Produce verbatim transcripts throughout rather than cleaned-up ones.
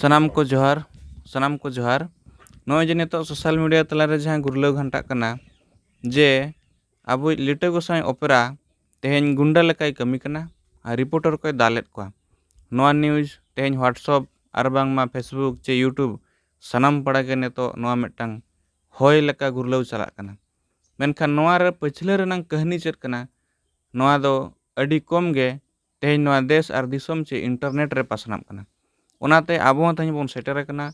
ᱥᱟᱱᱟᱢ ᱠᱚ ᱡᱚᱦᱟᱨ᱾ ᱥᱟᱱᱟᱢ ᱠᱚ ᱡᱚᱦᱟᱨ᱾ ᱱᱚᱜᱼᱚᱭ ᱡᱮ ᱱᱤᱛᱚᱜ ᱥᱳᱥᱟᱞ ᱢᱤᱰᱤᱭᱟ ᱛᱟᱞᱟᱨᱮ ᱡᱟᱦᱟᱸ ᱜᱩᱨᱞᱟᱹᱣ ᱜᱷᱟᱱᱴᱟᱜ ᱠᱟᱱᱟ ᱡᱮ ᱟᱵᱚᱭᱤᱡ ᱞᱤᱴᱟᱹ ᱜᱚᱸᱥᱟᱭ ᱚᱯᱮᱨᱟ ᱛᱮᱦᱮᱧ ᱜᱩᱱᱰᱟ ᱞᱮᱠᱟᱭ ᱠᱟᱹᱢᱤ ᱠᱟᱱᱟ ᱟᱨ ᱨᱤᱯᱳᱨᱴᱟᱨ ᱠᱚᱭ ᱫᱟᱞᱮᱫ ᱠᱚᱣᱟ, ᱱᱚᱣᱟ ᱱᱤᱭᱩᱡᱽ ᱛᱮᱦᱮᱧ WhatsApp ᱟᱨ ᱵᱟᱝᱢᱟ Facebook ᱪᱮ YouTube ᱥᱟᱱᱟᱢ ᱯᱟᱲᱟ ᱜᱮ ᱱᱤᱛᱚᱜ ᱱᱚᱣᱟ ᱢᱤᱫᱴᱟᱝ ᱦᱚᱭ ᱞᱮᱠᱟ ᱜᱩᱨᱞᱟᱹᱣ ᱪᱟᱞᱟᱜ ᱠᱟᱱᱟ᱾ ᱢᱮᱱᱠᱷᱟᱱ ᱱᱚᱣᱟ ᱨᱮ ᱯᱟᱹᱪᱷᱞᱟᱹ ᱨᱮᱱᱟᱝ ᱠᱟᱹᱦᱱᱤ ᱪᱮᱫ ᱠᱟᱱᱟ? ᱱᱚᱣᱟ ᱫᱚ ᱟᱹᱰᱤ ᱠᱚᱢ ᱜᱮ ᱛᱮᱦᱮᱧ ᱱᱚᱣᱟ ᱫᱮᱥ ᱟᱨ ᱫᱤᱥᱚᱢ ᱪᱮ ᱤᱱᱴᱟᱨᱱᱮᱴ ᱨᱮ ᱯᱟᱥᱱᱟᱜ ᱠᱟᱱᱟ᱾ ᱚᱱᱟᱛᱮ ᱟᱵᱚ ᱦᱚᱸ ᱛᱮᱦᱮᱧ ᱵᱚᱱ ᱥᱮᱴᱮᱨ ᱟᱠᱟᱱᱟ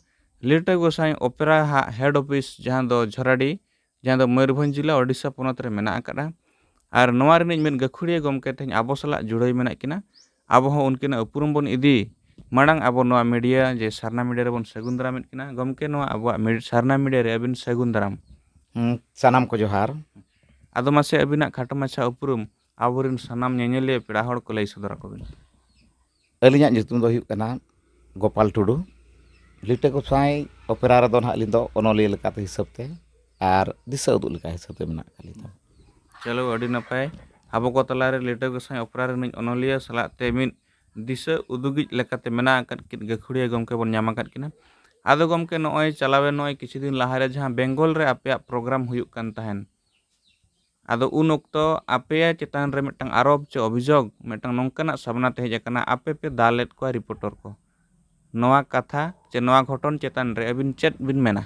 ᱞᱤᱴᱟᱹ ᱜᱚᱸᱥᱟᱭ ᱚᱯᱮᱨᱟ ᱦᱟᱜ ᱦᱮᱰ ᱚᱯᱷᱤᱥ, ᱡᱟᱦᱟᱸ ᱫᱚ ᱡᱷᱚᱨᱟᱰᱤ, ᱡᱟᱦᱟᱸ ᱫᱚ ᱢᱚᱭᱩᱨᱵᱷᱚᱸᱡᱽ ᱡᱮᱞᱟ, ᱳᱰᱤᱥᱟ ᱯᱚᱱᱚᱛ ᱨᱮ ᱢᱮᱱᱟᱜ ᱟᱠᱟᱫᱼᱟ᱾ ᱟᱨ ᱱᱚᱣᱟ ᱨᱤᱱᱤᱡ ᱢᱤᱫ ᱜᱟᱹᱠᱷᱩᱲᱤᱭᱟᱹ ᱜᱚᱢᱠᱮ ᱛᱮᱦᱮᱧ ᱟᱵᱚ ᱥᱟᱞᱟᱜ ᱡᱩᱲᱟᱹᱣ ᱢᱮᱱᱟᱜ ᱠᱤᱱᱟ᱾ ᱟᱵᱚ ᱦᱚᱸ ᱩᱱᱠᱤᱱᱟᱜ ᱩᱯᱨᱩᱢ ᱵᱚᱱ ᱤᱫᱤ ᱢᱟᱲᱟᱝ ᱟᱵᱚ ᱱᱚᱣᱟ ᱢᱤᱰᱤᱭᱟ ᱡᱮ ᱥᱟᱨᱱᱟ ᱢᱤᱰᱤᱭᱟ ᱨᱮᱵᱚᱱ ᱥᱟᱹᱜᱩᱱ ᱫᱟᱨᱟᱢᱮᱫ ᱠᱤᱱᱟ᱾ ᱜᱚᱢᱠᱮ, ᱱᱚᱣᱟ ᱟᱵᱚᱣᱟᱜ ᱢᱤᱰ-, ᱥᱟᱨᱱᱟ ᱢᱤᱰᱤᱭᱟ ᱨᱮ ᱟᱹᱵᱤᱱ ᱥᱟᱹᱜᱩᱱ ᱫᱟᱨᱟᱢ᱾ ᱦᱩᱸ, ᱥᱟᱱᱟᱢ ᱠᱚ ᱡᱚᱦᱟᱨ᱾ ᱟᱫᱚ ᱢᱟᱥᱮ ᱟᱹᱵᱤᱱᱟᱜ ᱠᱷᱟᱴᱚ ᱢᱟᱪᱷᱟ ᱩᱯᱨᱩᱢ ᱟᱵᱚᱨᱮᱱ ᱥᱟᱱᱟᱢ ᱧᱮᱧᱮᱞᱤᱭᱟᱹ ᱯᱮᱲᱟ ᱦᱚᱲ ᱠᱚ ᱞᱟᱹᱭ ᱥᱚᱫᱚᱨ ᱟᱠᱚ ᱵᱤᱱ᱾ ᱟᱹᱞᱤᱧᱟᱜ ᱧᱩᱛᱩᱢ ᱫᱚ ᱦᱩᱭᱩᱜ ᱠᱟᱱᱟ ᱜᱳᱯᱟᱞ ᱴᱩᱰᱩ᱾ ᱞᱤᱴᱟᱹ ᱜᱚᱸᱥᱟᱭ ᱚᱯᱮᱨᱟ ᱨᱮᱫᱚ ᱱᱟᱦᱟᱜ ᱟᱹᱞᱤᱧ ᱫᱚ ᱚᱱᱚᱞᱤᱭᱟᱹ ᱞᱮᱠᱟᱛᱮ ᱦᱤᱥᱟᱹᱵ ᱛᱮ ᱟᱨ ᱫᱤᱥᱟᱹ ᱩᱫᱩᱜ ᱞᱮᱠᱟ ᱦᱤᱥᱟᱹᱵ ᱛᱮ ᱢᱮᱱᱟᱜ ᱟᱠᱟᱫ ᱞᱤᱧᱟ᱾ ᱪᱚᱞᱚ, ᱟᱹᱰᱤ ᱱᱟᱯᱟᱭ᱾ ᱟᱵᱚ ᱠᱚ ᱛᱟᱞᱟᱨᱮ ᱞᱤᱴᱟᱹ ᱜᱚᱸᱥᱟᱭ ᱚᱯᱮᱨᱟ ᱨᱤᱱᱤᱡ ᱚᱱᱚᱞᱤᱭᱟᱹ ᱥᱟᱞᱟᱜ ᱛᱮ ᱢᱤᱫ ᱫᱤᱥᱟᱹ ᱩᱫᱩᱜᱤᱡ ᱞᱮᱠᱟᱛᱮ ᱢᱮᱱᱟᱜ ᱟᱠᱟᱫ ᱠᱤᱱ ᱜᱟᱹᱠᱷᱩᱲᱤᱭᱟᱹ ᱜᱚᱢᱠᱮ ᱵᱚᱱ ᱧᱟᱢ ᱟᱠᱟᱫ ᱠᱤᱱᱟ᱾ ᱟᱫᱚ ᱜᱚᱢᱠᱮ, ᱱᱚᱜᱼᱚᱭ ᱪᱟᱞᱟᱣᱮᱱ ᱱᱚᱜᱼᱚᱭ ᱠᱤᱪᱷᱩ ᱫᱤᱱ ᱞᱟᱦᱟᱨᱮ ᱡᱟᱦᱟᱸ ᱵᱮᱝᱜᱚᱞ ᱨᱮ ᱟᱯᱮᱭᱟᱜ ᱯᱨᱳᱜᱨᱟᱢ ᱦᱩᱭᱩᱜ ᱠᱟᱱ ᱛᱟᱦᱮᱱ, ᱟᱫᱚ ᱩᱱ ᱚᱠᱛᱚ ᱟᱯᱮ ᱪᱮᱛᱟᱱ ᱨᱮ ᱢᱤᱫᱴᱟᱝ ᱟᱨᱳᱯ ᱪᱮ ᱚᱵᱷᱤᱡᱳᱜᱽ ᱢᱤᱫᱴᱟᱝ ᱱᱚᱝᱠᱟᱱᱟᱜ ᱥᱟᱢᱱᱟ ᱛᱮ ᱦᱮᱡ ᱟᱠᱟᱱᱟ, ᱟᱯᱮ ᱯᱮ ᱫᱟᱞᱮᱫ ᱠᱚᱣᱟ ᱨᱤᱯᱳᱨᱴᱚᱨ ᱠᱚ᱾ ᱱᱚᱣᱟ ᱠᱟᱛᱷᱟ ᱪᱮ ᱱᱚᱣᱟ ᱜᱷᱚᱴᱚᱱ ᱪᱮᱛᱟᱱ ᱨᱮ ᱟᱹᱵᱤᱱ ᱪᱮᱫ ᱵᱤᱱ ᱢᱮᱱᱟ?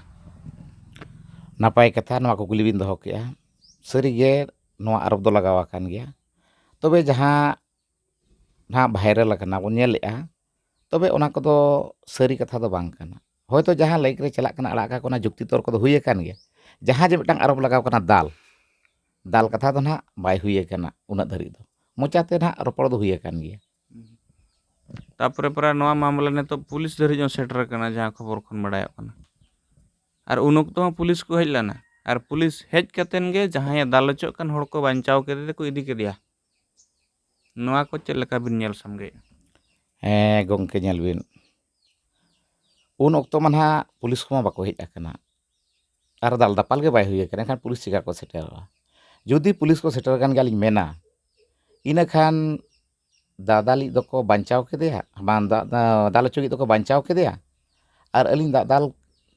ᱱᱟᱯᱟᱭ ᱠᱟᱛᱷᱟ, ᱱᱚᱣᱟ ᱠᱩᱠᱞᱤ ᱵᱤᱱ ᱫᱚᱦᱚ ᱠᱮᱜᱼᱟ᱾ ᱥᱟᱹᱨᱤᱜᱮ ᱱᱚᱣᱟ ᱟᱨᱳᱯ ᱫᱚ ᱞᱟᱜᱟᱣ ᱟᱠᱟᱱ ᱜᱮᱭᱟ᱾ ᱛᱚᱵᱮ ᱡᱟᱦᱟᱸ ᱱᱟᱦᱟᱜ ᱵᱷᱟᱭᱨᱟᱞ ᱟᱠᱟᱱᱟ, ᱵᱚᱱ ᱧᱮᱞᱮᱜᱼᱟ, ᱛᱚᱵᱮ ᱚᱱᱟ ᱠᱚᱫᱚ ᱥᱟᱹᱨᱤ ᱠᱟᱛᱷᱟ ᱫᱚ ᱵᱟᱝ ᱠᱟᱱᱟ᱾ ᱦᱚᱭᱛᱳ ᱡᱟᱦᱟᱸ ᱞᱟᱭᱤᱠ ᱨᱮ ᱪᱟᱞᱟᱜ ᱠᱟᱱᱟ, ᱟᱲᱟᱜ ᱠᱟᱜ ᱠᱚ, ᱚᱱᱟ ᱡᱩᱠᱛᱤ ᱛᱚᱨᱠᱚ ᱫᱚ ᱦᱩᱭ ᱟᱠᱟᱱ ᱜᱮᱭᱟ᱾ ᱡᱟᱦᱟᱸ ᱡᱮ ᱢᱤᱫᱴᱟᱝ ᱟᱨᱳᱯ ᱞᱟᱜᱟᱣ ᱠᱟᱱᱟ, ᱫᱟᱞ, ᱫᱟᱞ ᱠᱟᱛᱷᱟ ᱫᱚ ᱱᱟᱦᱟᱜ ᱵᱟᱭ ᱦᱩᱭ ᱟᱠᱟᱱᱟ ᱩᱱᱟᱹᱜ ᱫᱷᱟᱹᱨᱤᱡ ᱫᱚ᱾ ᱢᱚᱪᱟᱛᱮ ᱱᱟᱦᱟᱜ ᱨᱚᱯᱚᱲ ᱫᱚ ᱦᱩᱭ ᱟᱠᱟᱱ ᱜᱮᱭᱟ᱾ ᱛᱟᱯᱚᱨᱮ ᱯᱨᱟᱭ ᱱᱚᱣᱟ ᱢᱟᱢᱞᱟ ᱱᱤᱛᱚᱜ ᱯᱩᱞᱤᱥ ᱫᱷᱟᱹᱨᱤᱡ ᱦᱚᱸ ᱥᱮᱴᱮᱨ ᱟᱠᱟᱱᱟ, ᱡᱟᱦᱟᱸ ᱠᱷᱚᱵᱚᱨ ᱠᱷᱚᱱ ᱵᱟᱲᱟᱭᱚᱜ ᱠᱟᱱᱟ᱾ ᱟᱨ ᱩᱱ ᱚᱠᱛᱚ ᱦᱚᱸ ᱯᱩᱞᱤᱥ ᱠᱚ ᱦᱮᱡ ᱞᱮᱱᱟ, ᱟᱨ ᱯᱩᱞᱤᱥ ᱦᱮᱡ ᱠᱟᱛᱮᱱ ᱜᱮ ᱡᱟᱦᱟᱸᱭᱮ ᱫᱟᱞ ᱦᱚᱪᱚᱜ ᱠᱟᱱ ᱦᱚᱲ ᱠᱚ ᱵᱟᱧᱪᱟᱣ ᱠᱮᱫᱮ ᱛᱮᱠᱚ ᱤᱫᱤ ᱠᱮᱫᱮᱭᱟ᱾ ᱱᱚᱣᱟ ᱠᱚ ᱪᱮᱫ ᱞᱮᱠᱟ ᱵᱤᱱ ᱧᱮᱞ ᱥᱟᱢᱜᱮᱭᱮᱫᱼᱟ? ᱦᱮᱸ ᱜᱚᱢᱠᱮ, ᱧᱮᱞ ᱵᱤᱱ, ᱩᱱ ᱚᱠᱛᱚ ᱢᱟ ᱱᱟᱦᱟᱜ ᱯᱩᱞᱤᱥ ᱠᱚᱢᱟ ᱵᱟᱠᱚ ᱦᱮᱡ ᱟᱠᱟᱱᱟ, ᱟᱨ ᱫᱟᱞ ᱫᱟᱯᱟᱞ ᱜᱮ ᱵᱟᱭ ᱦᱩᱭ ᱟᱠᱟᱱᱟ, ᱮᱱᱠᱷᱟᱱ ᱯᱩᱞᱤᱥ ᱪᱤᱠᱟ ᱠᱚ ᱥᱮᱴᱮᱨᱚᱜᱼᱟ? ᱡᱩᱫᱤ ᱯᱩᱞᱤᱥ ᱠᱚ ᱥᱮᱴᱮᱨ ᱟᱠᱟᱱ ᱜᱮᱭᱟ, ᱞᱤᱧ ᱢᱮᱱᱟ, ᱤᱱᱟᱹᱠᱷᱟᱱ ᱫᱟᱫᱟᱞᱤᱡ ᱫᱚᱠᱚ ᱵᱟᱧᱪᱟᱣ ᱠᱮᱫᱮᱭᱟ, ᱵᱟᱝ ᱫᱟ-, ᱫᱟ-, ᱫᱟᱞ ᱦᱚᱪᱚᱭᱤᱡ ᱫᱚᱠᱚ ᱵᱟᱧᱪᱟᱣ ᱠᱮᱫᱮᱭᱟ, ᱟᱨ ᱟᱹᱞᱤᱧ ᱫᱟᱜ ᱫᱟᱞ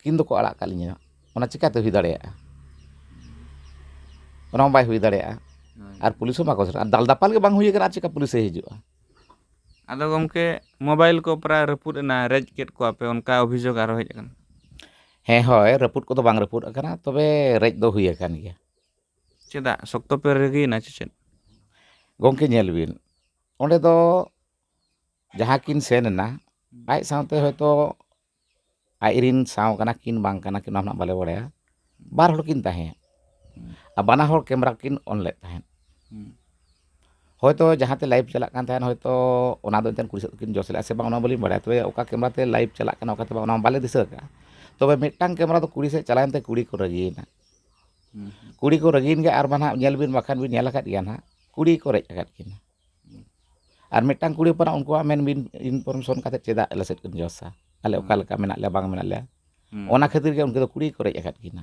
ᱠᱤᱱ ᱫᱚᱠᱚ ᱟᱲᱟᱜ ᱠᱟᱜ ᱞᱤᱧᱟ, ᱚᱱᱟ ᱪᱤᱠᱟᱹᱛᱮ ᱦᱩᱭ ᱫᱟᱲᱮᱭᱟᱜᱼᱟ? ᱚᱱᱟ ᱦᱚᱸ ᱵᱟᱭ ᱦᱩᱭ ᱫᱟᱲᱮᱭᱟᱜᱼᱟ᱾ ᱦᱳᱭ᱾ ᱟᱨ ᱯᱩᱞᱤᱥ ᱦᱚᱸ ᱵᱟᱠᱚ ᱥᱮᱱᱚᱜᱼᱟ᱾ ᱟᱨ ᱫᱟᱞ ᱫᱟᱯᱟᱞ ᱜᱮ ᱵᱟᱝ ᱦᱩᱭ ᱟᱠᱟᱱᱟ, ᱟᱨ ᱪᱤᱠᱟ ᱯᱩᱞᱤᱥᱮ ᱦᱤᱡᱩᱜᱼᱟ? ᱟᱫᱚ ᱜᱚᱢᱠᱮ, ᱢᱳᱵᱟᱭᱤᱞ ᱠᱚ ᱯᱨᱟᱭ ᱨᱟᱹᱯᱩᱫ ᱮᱱᱟ, ᱨᱮᱡ ᱠᱮᱫ ᱠᱚᱣᱟ ᱯᱮ, ᱚᱱᱠᱟ ᱚᱵᱷᱤᱡᱳᱜᱽ ᱟᱨᱚ ᱦᱮᱡ ᱟᱠᱟᱱᱟ? ᱦᱮᱸ, ᱦᱳᱭ, ᱨᱟᱹᱯᱩᱫ ᱠᱚᱫᱚ ᱵᱟᱝ ᱨᱟᱹᱯᱩᱫ ᱟᱠᱟᱱᱟ, ᱛᱚᱵᱮ ᱨᱮᱡ ᱫᱚ ᱦᱩᱭ ᱟᱠᱟᱱ ᱜᱮᱭᱟ᱾ ᱪᱮᱫᱟᱜ ᱥᱚᱠᱛᱚ ᱯᱮ ᱨᱟᱹᱜᱤᱭᱮᱱᱟ ᱪᱮ ᱪᱮᱫ? ᱜᱚᱢᱠᱮ, ᱧᱮᱞ ᱵᱤᱱ, ᱚᱸᱰᱮ ᱫᱚ ᱡᱟᱦᱟᱸ ᱠᱤᱱ ᱥᱮᱱ ᱮᱱᱟ, ᱟᱡ ᱥᱟᱶᱛᱮ ᱦᱚᱭᱛᱳ ᱟᱡ ᱨᱤᱱ ᱥᱟᱶ ᱠᱟᱱᱟ ᱠᱤᱱ ᱵᱟᱝ ᱠᱟᱱᱟ ᱠᱤᱱ, ᱚᱱᱟ ᱦᱚᱸ ᱱᱟᱜ ᱵᱟᱞᱮ ᱵᱟᱲᱟᱭᱟ᱾ ᱵᱟᱨ ᱦᱚᱲ ᱠᱤᱱ ᱛᱟᱦᱮᱸᱫ, ᱟᱨ ᱵᱟᱱᱟ ᱦᱚᱲ ᱠᱮᱢᱨᱟ ᱠᱤᱱ ᱚᱱ ᱞᱮᱫ ᱛᱟᱦᱮᱸᱫ᱾ ᱦᱳᱭᱛᱳ ᱡᱟᱦᱟᱸ ᱛᱮ ᱞᱟᱭᱤᱵᱷ ᱪᱟᱞᱟᱜ ᱠᱟᱱ ᱛᱟᱦᱮᱸᱫ, ᱦᱳᱭᱛᱳ ᱚᱱᱟ ᱫᱚ ᱮᱱᱛᱮᱫ ᱠᱩᱲᱤ ᱥᱮᱫ ᱠᱤᱱ ᱡᱚᱥ ᱞᱮᱫᱼᱟ ᱥᱮ ᱵᱟᱝ, ᱚᱱᱟ ᱵᱟᱹᱞᱤᱧ ᱵᱟᱲᱟᱭᱟ᱾ ᱛᱚᱵᱮ ᱚᱠᱟ ᱠᱮᱢᱨᱟ ᱛᱮ ᱞᱟᱭᱤᱵᱷ ᱪᱟᱞᱟᱜ ᱠᱟᱱᱟ, ᱚᱠᱟ ᱛᱮ ᱵᱟᱝ, ᱚᱱᱟ ᱵᱟᱞᱮ ᱫᱤᱥᱟᱹ ᱟᱠᱟᱫᱼᱟ᱾ ᱛᱚᱵᱮ ᱢᱤᱫᱴᱟᱝ ᱠᱮᱢᱨᱟ ᱫᱚ ᱠᱩᱲᱤ ᱥᱮᱫ ᱪᱟᱞᱟᱣᱮᱱ ᱛᱮ ᱠᱩᱲᱤ ᱠᱚ ᱨᱟᱹᱜᱤᱭᱮᱱᱟ᱾ ᱠᱩᱲᱤ ᱠᱚ ᱨᱟᱹᱜᱤᱭᱮᱱ ᱜᱮ, ᱟᱨ ᱵᱟᱝ ᱦᱟᱸᱜ ᱧᱮᱞ ᱵᱤᱱ, ᱵᱟᱠᱷᱟᱱ ᱵᱤᱱ ᱧᱮᱞ ᱟᱠᱟᱫ ᱜᱮᱭᱟ ᱱᱟᱦᱟᱜ, ᱠᱩᱲᱤ ᱠᱚ ᱨᱮᱡ ᱟᱠᱟᱫ ᱠᱤᱱᱟ᱾ ᱟᱨ ᱢᱤᱫᱴᱟᱝ ᱠᱩᱲᱤ ᱦᱚᱯᱚᱱᱟᱜ ᱩᱱᱠᱩᱣᱟᱜ ᱢᱮᱱ ᱵᱤᱱ ᱤᱱᱯᱷᱚᱨᱢᱮᱥᱚᱱ ᱠᱟᱛᱮ ᱪᱮᱫᱟᱜ ᱟᱞᱮ ᱥᱮᱫ ᱠᱤᱱ ᱡᱚᱥᱟ, ᱟᱞᱮ ᱚᱠᱟ ᱞᱮᱠᱟ ᱢᱮᱱᱟᱜ ᱞᱮᱭᱟ ᱵᱟᱝ ᱢᱮᱱᱟᱜ ᱞᱮᱭᱟ, ᱚᱱᱟ ᱠᱷᱟᱹᱛᱤᱨ ᱜᱮ ᱩᱱᱠᱩ ᱫᱚ ᱠᱩᱲᱤ ᱠᱚ ᱨᱮᱡ ᱟᱠᱟᱫ ᱠᱤᱱᱟ᱾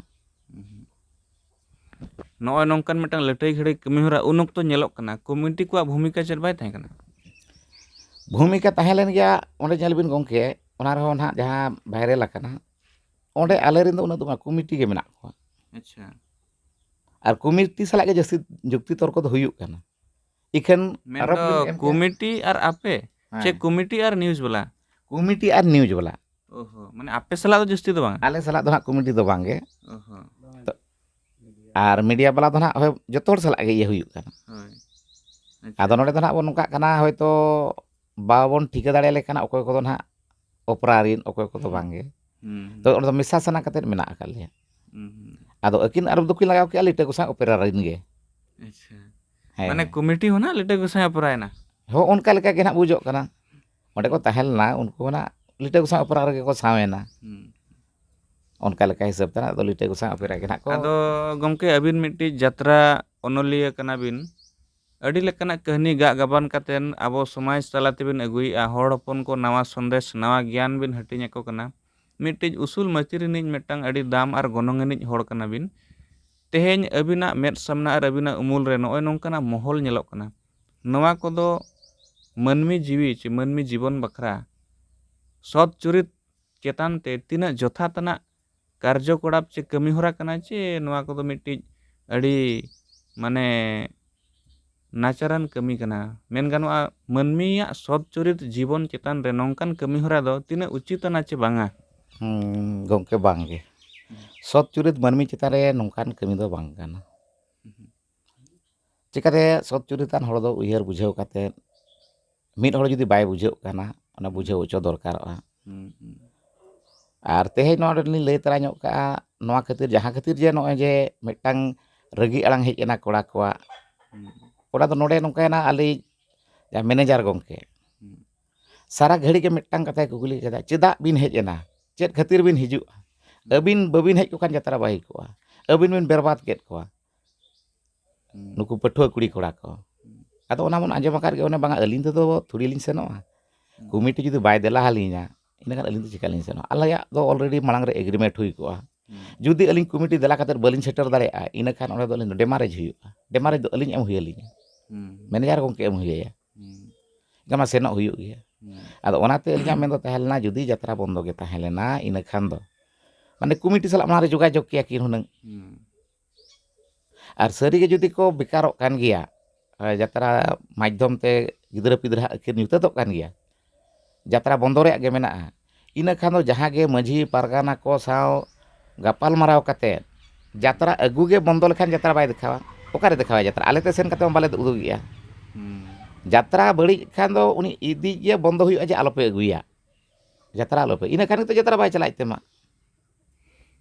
ᱱᱚᱜᱼᱚᱭ ᱱᱚᱝᱠᱟᱱ ᱢᱤᱫᱴᱟᱝ ᱞᱟᱹᱴᱟᱹᱭ ᱜᱷᱟᱹᱲᱤ ᱠᱟᱹᱢᱤ ᱦᱚᱨᱟ ᱩᱱ ᱚᱠᱛᱚ ᱧᱮᱞᱚᱜ ᱠᱟᱱᱟ, ᱠᱚᱢᱤᱴᱤ ᱠᱚᱣᱟᱜ ᱵᱷᱩᱢᱤᱠᱟ ᱪᱮᱫ ᱵᱟᱭ ᱛᱟᱦᱮᱸ ᱠᱟᱱᱟ? ᱵᱷᱩᱢᱤᱠᱟ ᱛᱟᱦᱮᱸ ᱞᱮᱱ ᱜᱮᱭᱟ᱾ ᱚᱸᱰᱮ ᱧᱮᱞ ᱵᱤᱱ ᱜᱚᱢᱠᱮ, ᱚᱱᱟ ᱨᱮᱦᱚᱸ ᱱᱟᱦᱟᱜ ᱡᱟᱦᱟᱸ ᱵᱷᱟᱭᱨᱟᱞ ᱟᱠᱟᱱᱟ, ᱚᱸᱰᱮ ᱟᱞᱮ ᱨᱮᱱ ᱫᱚ ᱩᱱᱟᱹᱜ ᱫᱚ ᱵᱟᱝ, ᱠᱚᱢᱤᱴᱤ ᱜᱮ ᱢᱮᱱᱟᱜ ᱠᱚᱣᱟ᱾ ᱟᱪᱪᱷᱟ᱾ ᱟᱨ ᱠᱚᱢᱤᱴᱤ ᱥᱟᱞᱟᱜ ᱜᱮ ᱡᱟᱹᱥᱛᱤ ᱡᱩᱠᱛᱤ ᱛᱚᱨᱠᱚ ᱫᱚ ᱦᱩᱭᱩᱜ ᱠᱟᱱᱟ᱾ ᱤᱠᱷᱟᱹᱱ ᱟᱨᱚ ᱢᱮᱱᱫᱚ ᱵᱤᱱ ᱮᱢ ᱠᱮᱭᱟ᱾ ᱠᱚᱢᱤᱴᱤ ᱟᱨ ᱟᱯᱮ ᱪᱮ ᱦᱮᱸ᱾ ᱠᱚᱢᱤᱴᱤ ᱟᱨ ᱱᱤᱭᱩᱡᱽ ᱵᱟᱞᱟ? ᱠᱚᱢᱤᱴᱤ ᱟᱨ ᱱᱤᱭᱩᱡᱽ ᱵᱟᱞᱟ᱾ ᱚᱦᱚ, ᱢᱟᱱᱮ ᱟᱯᱮ ᱥᱟᱞᱟᱜ ᱫᱚ ᱡᱟᱹᱥᱛᱤ ᱫᱚ ᱵᱟᱝ? ᱟᱞᱮ ᱥᱟᱞᱟᱜ ᱫᱚ ᱦᱟᱸᱜ ᱠᱚᱢᱤᱴᱤ ᱫᱚ ᱵᱟᱝ ᱜᱮ᱾ ᱚᱦᱚ᱾ ᱛᱚ, ᱟᱨ ᱢᱤᱰᱤᱭᱟ ᱵᱟᱞᱟ ᱫᱚ ᱦᱟᱸᱜ ᱦᱳᱭ ᱡᱚᱛᱚ ᱦᱚᱲ ᱥᱟᱞᱟᱜ ᱜᱮ ᱤᱭᱟᱹ ᱦᱩᱭᱩᱜ ᱠᱟᱱᱟ᱾ ᱦᱳᱭ᱾ ᱟᱫᱚ ᱱᱚᱰᱮ ᱫᱚ ᱦᱟᱸᱜ ᱵᱚᱱ ᱱᱚᱝᱠᱟᱜ ᱠᱟᱱᱟ, ᱦᱳᱭᱛᱳ ᱵᱟᱵᱚᱱ ᱴᱷᱤᱠᱟᱹ ᱫᱟᱲᱮᱭᱟᱞᱮ ᱠᱟᱱᱟ ᱚᱠᱚᱭ ᱠᱚᱫᱚ ᱱᱟᱦᱟᱜ ᱚᱯᱨᱟᱨᱤᱱ, ᱚᱠᱚᱭ ᱠᱚᱫᱚ ᱵᱟᱝ ᱜᱮ᱾ ᱛᱚ, ᱚᱸᱰᱮ ᱫᱚ ᱢᱮᱥᱟ ᱥᱟᱱᱟ ᱠᱟᱛᱮᱫ ᱢᱮᱱᱟᱜ ᱟᱠᱟᱫ ᱞᱮᱭᱟ᱾ ᱟᱫᱚ ᱟᱹᱠᱤᱱ ᱟᱨᱚ ᱫᱚᱠᱤᱱ ᱞᱟᱜᱟᱣ ᱠᱮᱜᱼᱟ ᱞᱤᱴᱟᱹ ᱜᱚᱸᱥᱟᱭ ᱚᱯᱮᱨᱟ ᱨᱤᱱ ᱜᱮ᱾ ᱟᱪᱪᱷᱟ᱾ ᱦᱮᱸ᱾ ᱢᱟᱱᱮ ᱠᱚᱢᱤᱴᱤ ᱦᱚᱸ ᱱᱟᱜ ᱞᱤᱴᱟᱹ ᱜᱚᱸᱥᱟᱭ ᱚᱯᱮᱨᱟᱭᱮᱱᱟ? ᱦᱚᱸ, ᱚᱱᱠᱟ ᱞᱮᱠᱟ ᱜᱮ ᱱᱟᱜ ᱵᱩᱡᱚᱜ ᱠᱟᱱᱟ᱾ ᱚᱸᱰᱮ ᱠᱚ ᱛᱟᱦᱮᱸ ᱞᱮᱱᱟ, ᱩᱱᱠᱩ ᱦᱚᱸ ᱱᱟᱜ ᱞᱤᱴᱟᱹ ᱜᱚᱸᱥᱟᱭ ᱚᱯᱮᱨᱟ ᱨᱮᱜᱮ ᱠᱚ ᱥᱟᱶ ᱮᱱᱟ᱾ ᱦᱩᱸ᱾ ᱚᱱᱠᱟ ᱞᱮᱠᱟ ᱦᱤᱥᱟᱹᱵ ᱛᱮ ᱱᱟᱜ ᱫᱚ ᱞᱤᱴᱟᱹ ᱜᱚᱸᱥᱟᱭ ᱚᱯᱮᱨᱟ ᱜᱮ ᱱᱟᱜ ᱠᱚ ᱟᱫᱚ ᱜᱚᱢᱠᱮ, ᱟᱹᱵᱤᱱ ᱢᱤᱫᱴᱤᱡ ᱡᱟᱛᱨᱟ ᱚᱱᱚᱞᱤᱭᱟᱹ ᱠᱟᱱᱟ ᱵᱤᱱ᱾ ᱟᱹᱰᱤ ᱞᱮᱠᱟᱱᱟᱜ ᱠᱟᱹᱦᱱᱤ ᱜᱟᱜ ᱜᱟᱵᱟᱱ ᱠᱟᱛᱮᱱ ᱟᱵᱚ ᱥᱚᱢᱟᱡᱽ ᱛᱟᱞᱟ ᱛᱮᱵᱤᱱ ᱟᱹᱜᱩᱭᱮᱫᱼᱟ᱾ ᱦᱚᱲ ᱦᱚᱯᱚᱱ ᱠᱚ ᱱᱟᱣᱟ ᱥᱚᱱᱫᱮᱥ, ᱱᱟᱣᱟ ᱜᱮᱭᱟᱱ ᱵᱤᱱ ᱦᱟᱹᱴᱤᱧ ᱟᱠᱚ ᱠᱟᱱᱟ᱾ ᱢᱤᱫᱴᱤᱡ ᱩᱥᱩᱞ ᱢᱟᱹᱪᱤ ᱨᱤᱱᱤᱡ ᱢᱤᱫᱴᱟᱝ ᱟᱹᱰᱤ ᱫᱟᱢ ᱟᱨ ᱜᱚᱱᱚᱝ ᱟᱹᱱᱤᱡ ᱦᱚᱲ ᱠᱟᱱᱟ ᱵᱤᱱ᱾ ᱛᱮᱦᱮᱧ ᱟᱹᱵᱤᱱᱟᱜ ᱢᱮᱫ ᱥᱟᱢᱱᱟ ᱟᱨ ᱟᱹᱵᱤᱱᱟᱜ ᱩᱢᱩᱞ ᱨᱮ ᱱᱚᱜᱼᱚᱭ ᱱᱚᱝᱠᱟᱱᱟᱜ ᱢᱚᱦᱚᱞ ᱧᱮᱞᱚᱜ ᱠᱟᱱᱟ᱾ ᱱᱚᱣᱟ ᱠᱚᱫᱚ ᱢᱟᱹᱱᱢᱤ ᱡᱤᱣᱤ ᱪᱮ ᱢᱟᱹᱱᱢᱤ ᱡᱤᱵᱚᱱ ᱵᱟᱠᱷᱨᱟ ᱥᱚᱛ ᱪᱩᱨᱤᱛ ᱪᱮᱛᱟᱱ ᱛᱮ ᱛᱤᱱᱟᱹᱜ ᱡᱚᱛᱷᱟᱛ ᱟᱱᱟᱜ ᱠᱟᱨᱡᱚᱠᱚᱞᱟᱯ ᱪᱮ ᱠᱟᱹᱢᱤ ᱦᱚᱨᱟ ᱠᱟᱱᱟ, ᱪᱮ ᱱᱚᱣᱟ ᱠᱚᱫᱚ ᱢᱤᱫᱴᱤᱡ ᱟᱹᱰᱤ, ᱢᱟᱱᱮ, ᱱᱟᱪᱟᱨᱟᱱ ᱠᱟᱹᱢᱤ ᱠᱟᱱᱟ? ᱢᱮᱱ ᱜᱟᱱᱚᱜᱼᱟ, ᱢᱟᱹᱱᱢᱤᱭᱟᱜ ᱥᱚᱛ ᱪᱚᱨᱤᱛ ᱡᱤᱵᱚᱱ ᱪᱮᱛᱟᱱ ᱨᱮ ᱱᱚᱝᱠᱟᱱ ᱠᱟᱹᱢᱤ ᱦᱚᱨᱟ ᱫᱚ ᱛᱤᱱᱟᱹᱜ ᱩᱪᱤᱛ ᱟᱱᱟ ᱪᱮ ᱵᱟᱝᱟ? ᱦᱩᱸ, ᱜᱚᱢᱠᱮ, ᱵᱟᱝ ᱜᱮ᱾ ᱥᱚᱛ ᱪᱚᱨᱤᱛ ᱢᱟᱹᱱᱢᱤ ᱪᱮᱛᱟᱱ ᱨᱮ ᱱᱚᱝᱠᱟᱱ ᱠᱟᱹᱢᱤ ᱫᱚ ᱵᱟᱝ ᱠᱟᱱᱟ᱾ ᱪᱤᱠᱟᱹᱛᱮ ᱥᱚᱛ ᱪᱚᱨᱤᱛᱟᱱ ᱦᱚᱲ ᱫᱚ ᱩᱭᱦᱟᱹᱨ ᱵᱩᱡᱷᱟᱹᱣ ᱠᱟᱛᱮ, ᱢᱤᱫ ᱦᱚᱲ ᱡᱩᱫᱤ ᱵᱟᱭ ᱵᱩᱡᱷᱟᱹᱣ ᱠᱟᱱᱟ, ᱚᱱᱟ ᱵᱩᱡᱷᱟᱹᱣ ᱦᱚᱪᱚ ᱫᱚᱨᱠᱟᱨᱚᱜᱼᱟ᱾ ᱦᱩᱸ, ᱦᱩᱸ, ᱟᱨ ᱛᱮᱦᱮᱧ ᱱᱚᱣᱟ ᱞᱤᱧ ᱞᱟᱹᱭ ᱛᱚᱨᱟ ᱧᱚᱜ ᱠᱟᱜᱼᱟ, ᱱᱚᱣᱟ ᱠᱷᱟᱹᱛᱤᱨ, ᱡᱟᱦᱟᱸ ᱠᱷᱟᱹᱛᱤᱨ ᱡᱮ ᱱᱚᱜᱼᱚᱭ ᱡᱮ ᱢᱤᱫᱴᱟᱝ ᱨᱟᱹᱜᱤ ᱟᱲᱟᱝ ᱦᱮᱡ ᱮᱱᱟ ᱠᱚᱲᱟ ᱠᱚᱣᱟᱜ, ᱦᱩᱸ, ᱚᱱᱟ ᱫᱚ ᱱᱚᱰᱮ ᱱᱚᱝᱠᱟᱭᱮᱱᱟ, ᱟᱹᱞᱤᱧ ᱡᱟᱦᱟᱸ ᱢᱮᱱᱮᱡᱟᱨ ᱜᱚᱢᱠᱮ ᱦᱩᱸ, ᱥᱟᱨᱟ ᱜᱷᱟᱹᱲᱤ ᱜᱮ ᱢᱤᱫᱴᱟᱝ ᱠᱟᱛᱷᱟᱭ ᱠᱩᱠᱞᱤ ᱠᱮᱫᱟ, "ᱪᱮᱫᱟᱜ ᱵᱤᱱ ᱦᱮᱡ ᱮᱱᱟ? ᱪᱮᱫ ᱠᱷᱟᱹᱛᱤᱨ ᱵᱤᱱ ᱦᱤᱡᱩᱜᱼᱟ? ᱟᱹᱵᱤᱱ ᱵᱟᱹᱵᱤᱱ ᱦᱮᱡ ᱠᱚᱜ ᱠᱷᱟᱱ ᱡᱟᱛᱨᱟ ᱵᱟᱭ ᱦᱩᱭ ᱠᱚᱜᱼᱟ᱾ ᱟᱹᱵᱤᱱ ᱵᱤᱱ ᱵᱮᱨᱵᱟᱫ ᱠᱮᱫ ᱠᱚᱣᱟ, ᱦᱩᱸ, ᱱᱩᱠᱩ ᱯᱟᱹᱴᱷᱩᱣᱟᱹ ᱠᱩᱲᱤ ᱠᱚᱲᱟ ᱠᱚ᱾" ᱟᱫᱚ ᱚᱱᱟ ᱵᱚᱱ ᱟᱸᱡᱚᱢ ᱟᱠᱟᱫ ᱜᱮ, ᱚᱱᱮ, "ᱵᱟᱝᱟ, ᱟᱹᱞᱤᱧ ᱛᱮᱫᱚ ᱛᱷᱩᱲᱤ ᱞᱤᱧ ᱥᱮᱱᱚᱜᱼᱟ, ᱠᱚᱢᱤᱴᱤ ᱡᱩᱫᱤ ᱵᱟᱭ ᱫᱮᱞᱟ ᱟᱹᱞᱤᱧᱟ, ᱤᱱᱟᱹᱠᱷᱟᱱ ᱟᱹᱞᱤᱧ ᱫᱚ ᱪᱤᱠᱟ ᱞᱤᱧ ᱥᱮᱱᱚᱜᱼᱟ? ᱟᱞᱮᱭᱟᱜ ᱫᱚ ᱚᱞᱨᱮᱰᱤ ᱢᱟᱲᱟᱝ ᱨᱮ ᱮᱜᱽᱨᱤᱢᱮᱱᱴ ᱦᱩᱭ ᱠᱚᱜᱼᱟ᱾ ᱦᱩᱸ, ᱡᱩᱫᱤ ᱟᱹᱞᱤᱧ ᱠᱚᱢᱤᱴᱤ ᱫᱮᱞᱟ ᱠᱟᱛᱮᱫ ᱵᱟᱹᱞᱤᱧ ᱥᱮᱴᱮᱨ ᱫᱟᱲᱮᱭᱟᱜᱼᱟ, ᱤᱱᱟᱹᱠᱷᱟᱱ ᱚᱸᱰᱮ ᱫᱚ ᱟᱹᱞᱤᱧ ᱫᱚ ᱰᱮᱢᱟᱨᱮᱡᱽ ᱦᱩᱭᱩᱜᱼᱟ, ᱰᱮᱢᱟᱨᱮᱡᱽ ᱫᱚ ᱟᱹᱞᱤᱧ ᱮᱢ ᱦᱩᱭ ᱟᱹᱞᱤᱧᱟ, ᱦᱩᱸ, ᱢᱮᱱᱮᱡᱟᱨ ᱜᱚᱢᱠᱮ ᱮᱢ ᱦᱩᱭ ᱟᱭᱟ, ᱦᱩᱸ, ᱮᱱᱠᱷᱟᱱ ᱢᱟ ᱥᱮᱱᱚᱜ ᱦᱩᱭᱩᱜ ᱜᱮᱭᱟ᱾" ᱦᱩᱸ, ᱟᱫᱚ ᱚᱱᱟᱛᱮ ᱟᱹᱞᱤᱧᱟᱜ ᱢᱮᱱ ᱫᱚ ᱛᱟᱦᱮᱸ ᱞᱮᱱᱟ, ᱡᱩᱫᱤ ᱡᱟᱛᱨᱟ ᱵᱚᱱᱫᱚ ᱜᱮ ᱛᱟᱦᱮᱸ ᱞᱮᱱᱟ, ᱤᱱᱟᱹ ᱠᱷᱟᱱ ᱫᱚ ᱢᱟᱱᱮ ᱠᱚᱢᱤᱴᱤ ᱥᱟᱞᱟᱜ ᱢᱟᱲᱟᱝ ᱨᱮ ᱡᱳᱜᱟᱡᱳᱜᱽ ᱠᱮᱭᱟ ᱠᱤᱱ ᱦᱩᱱᱟᱹᱝ᱾ ᱦᱩᱸ, ᱟᱨ ᱥᱟᱹᱨᱤᱜᱮ ᱡᱩᱫᱤ ᱠᱚ ᱵᱮᱠᱟᱨᱚᱜ ᱠᱟᱱ ᱜᱮᱭᱟ, ᱡᱟᱛᱨᱟ ᱢᱟᱫᱽᱫᱷᱚᱢ ᱛᱮ ᱜᱤᱫᱽᱨᱟᱹ ᱯᱤᱫᱽᱨᱟᱹ ᱟᱹᱠᱷᱤᱨ ᱧᱩᱛᱟᱹᱛᱚᱜ ᱠᱟᱱ ᱜᱮᱭᱟ, ᱡᱟᱛᱨᱟ ᱵᱚᱱᱫᱚ ᱨᱮᱭᱟᱜ ᱜᱮ ᱢᱮᱱᱟᱜᱼᱟ, ᱤᱱᱟᱹ ᱠᱷᱟᱱ ᱫᱚ ᱡᱟᱦᱟᱸ ᱜᱮ ᱢᱟᱹᱡᱷᱤ ᱯᱟᱨᱜᱟᱱᱟ ᱠᱚ ᱥᱟᱶ ᱜᱟᱯᱟᱞ ᱢᱟᱨᱟᱣ ᱠᱟᱛᱮ ᱡᱟᱛᱨᱟ ᱟᱹᱜᱩ ᱜᱮ ᱵᱚᱱᱫᱚ ᱞᱮᱠᱷᱟᱱ ᱡᱟᱛᱨᱟ ᱵᱟᱭ ᱫᱮᱠᱷᱟᱣᱟ᱾ ᱚᱠᱟᱨᱮ ᱫᱮᱠᱷᱟᱣᱟᱭ ᱡᱟᱛᱨᱟ? ᱟᱞᱮ ᱛᱮ ᱥᱮᱱ ᱠᱟᱛᱮ ᱢᱟ ᱵᱟᱞᱮ ᱩᱫᱩᱜᱮᱜᱼᱟ᱾ ᱦᱩᱸ, ᱡᱟᱛᱨᱟ ᱵᱟᱹᱲᱤᱡ ᱠᱷᱟᱱ ᱫᱚ ᱩᱱᱤ ᱤᱫᱤ ᱜᱮ ᱵᱚᱱᱫᱚ ᱦᱩᱭᱩᱜᱼᱟ, ᱡᱮ ᱟᱞᱚᱯᱮ ᱟᱹᱜᱩᱭᱟ, ᱡᱟᱛᱨᱟ ᱟᱞᱚᱯᱮ, ᱤᱱᱟᱹ ᱠᱷᱟᱱ ᱜᱮᱛᱚ ᱡᱟᱛᱨᱟ ᱵᱟᱭ ᱪᱟᱞᱟᱜ ᱛᱮᱢᱟ᱾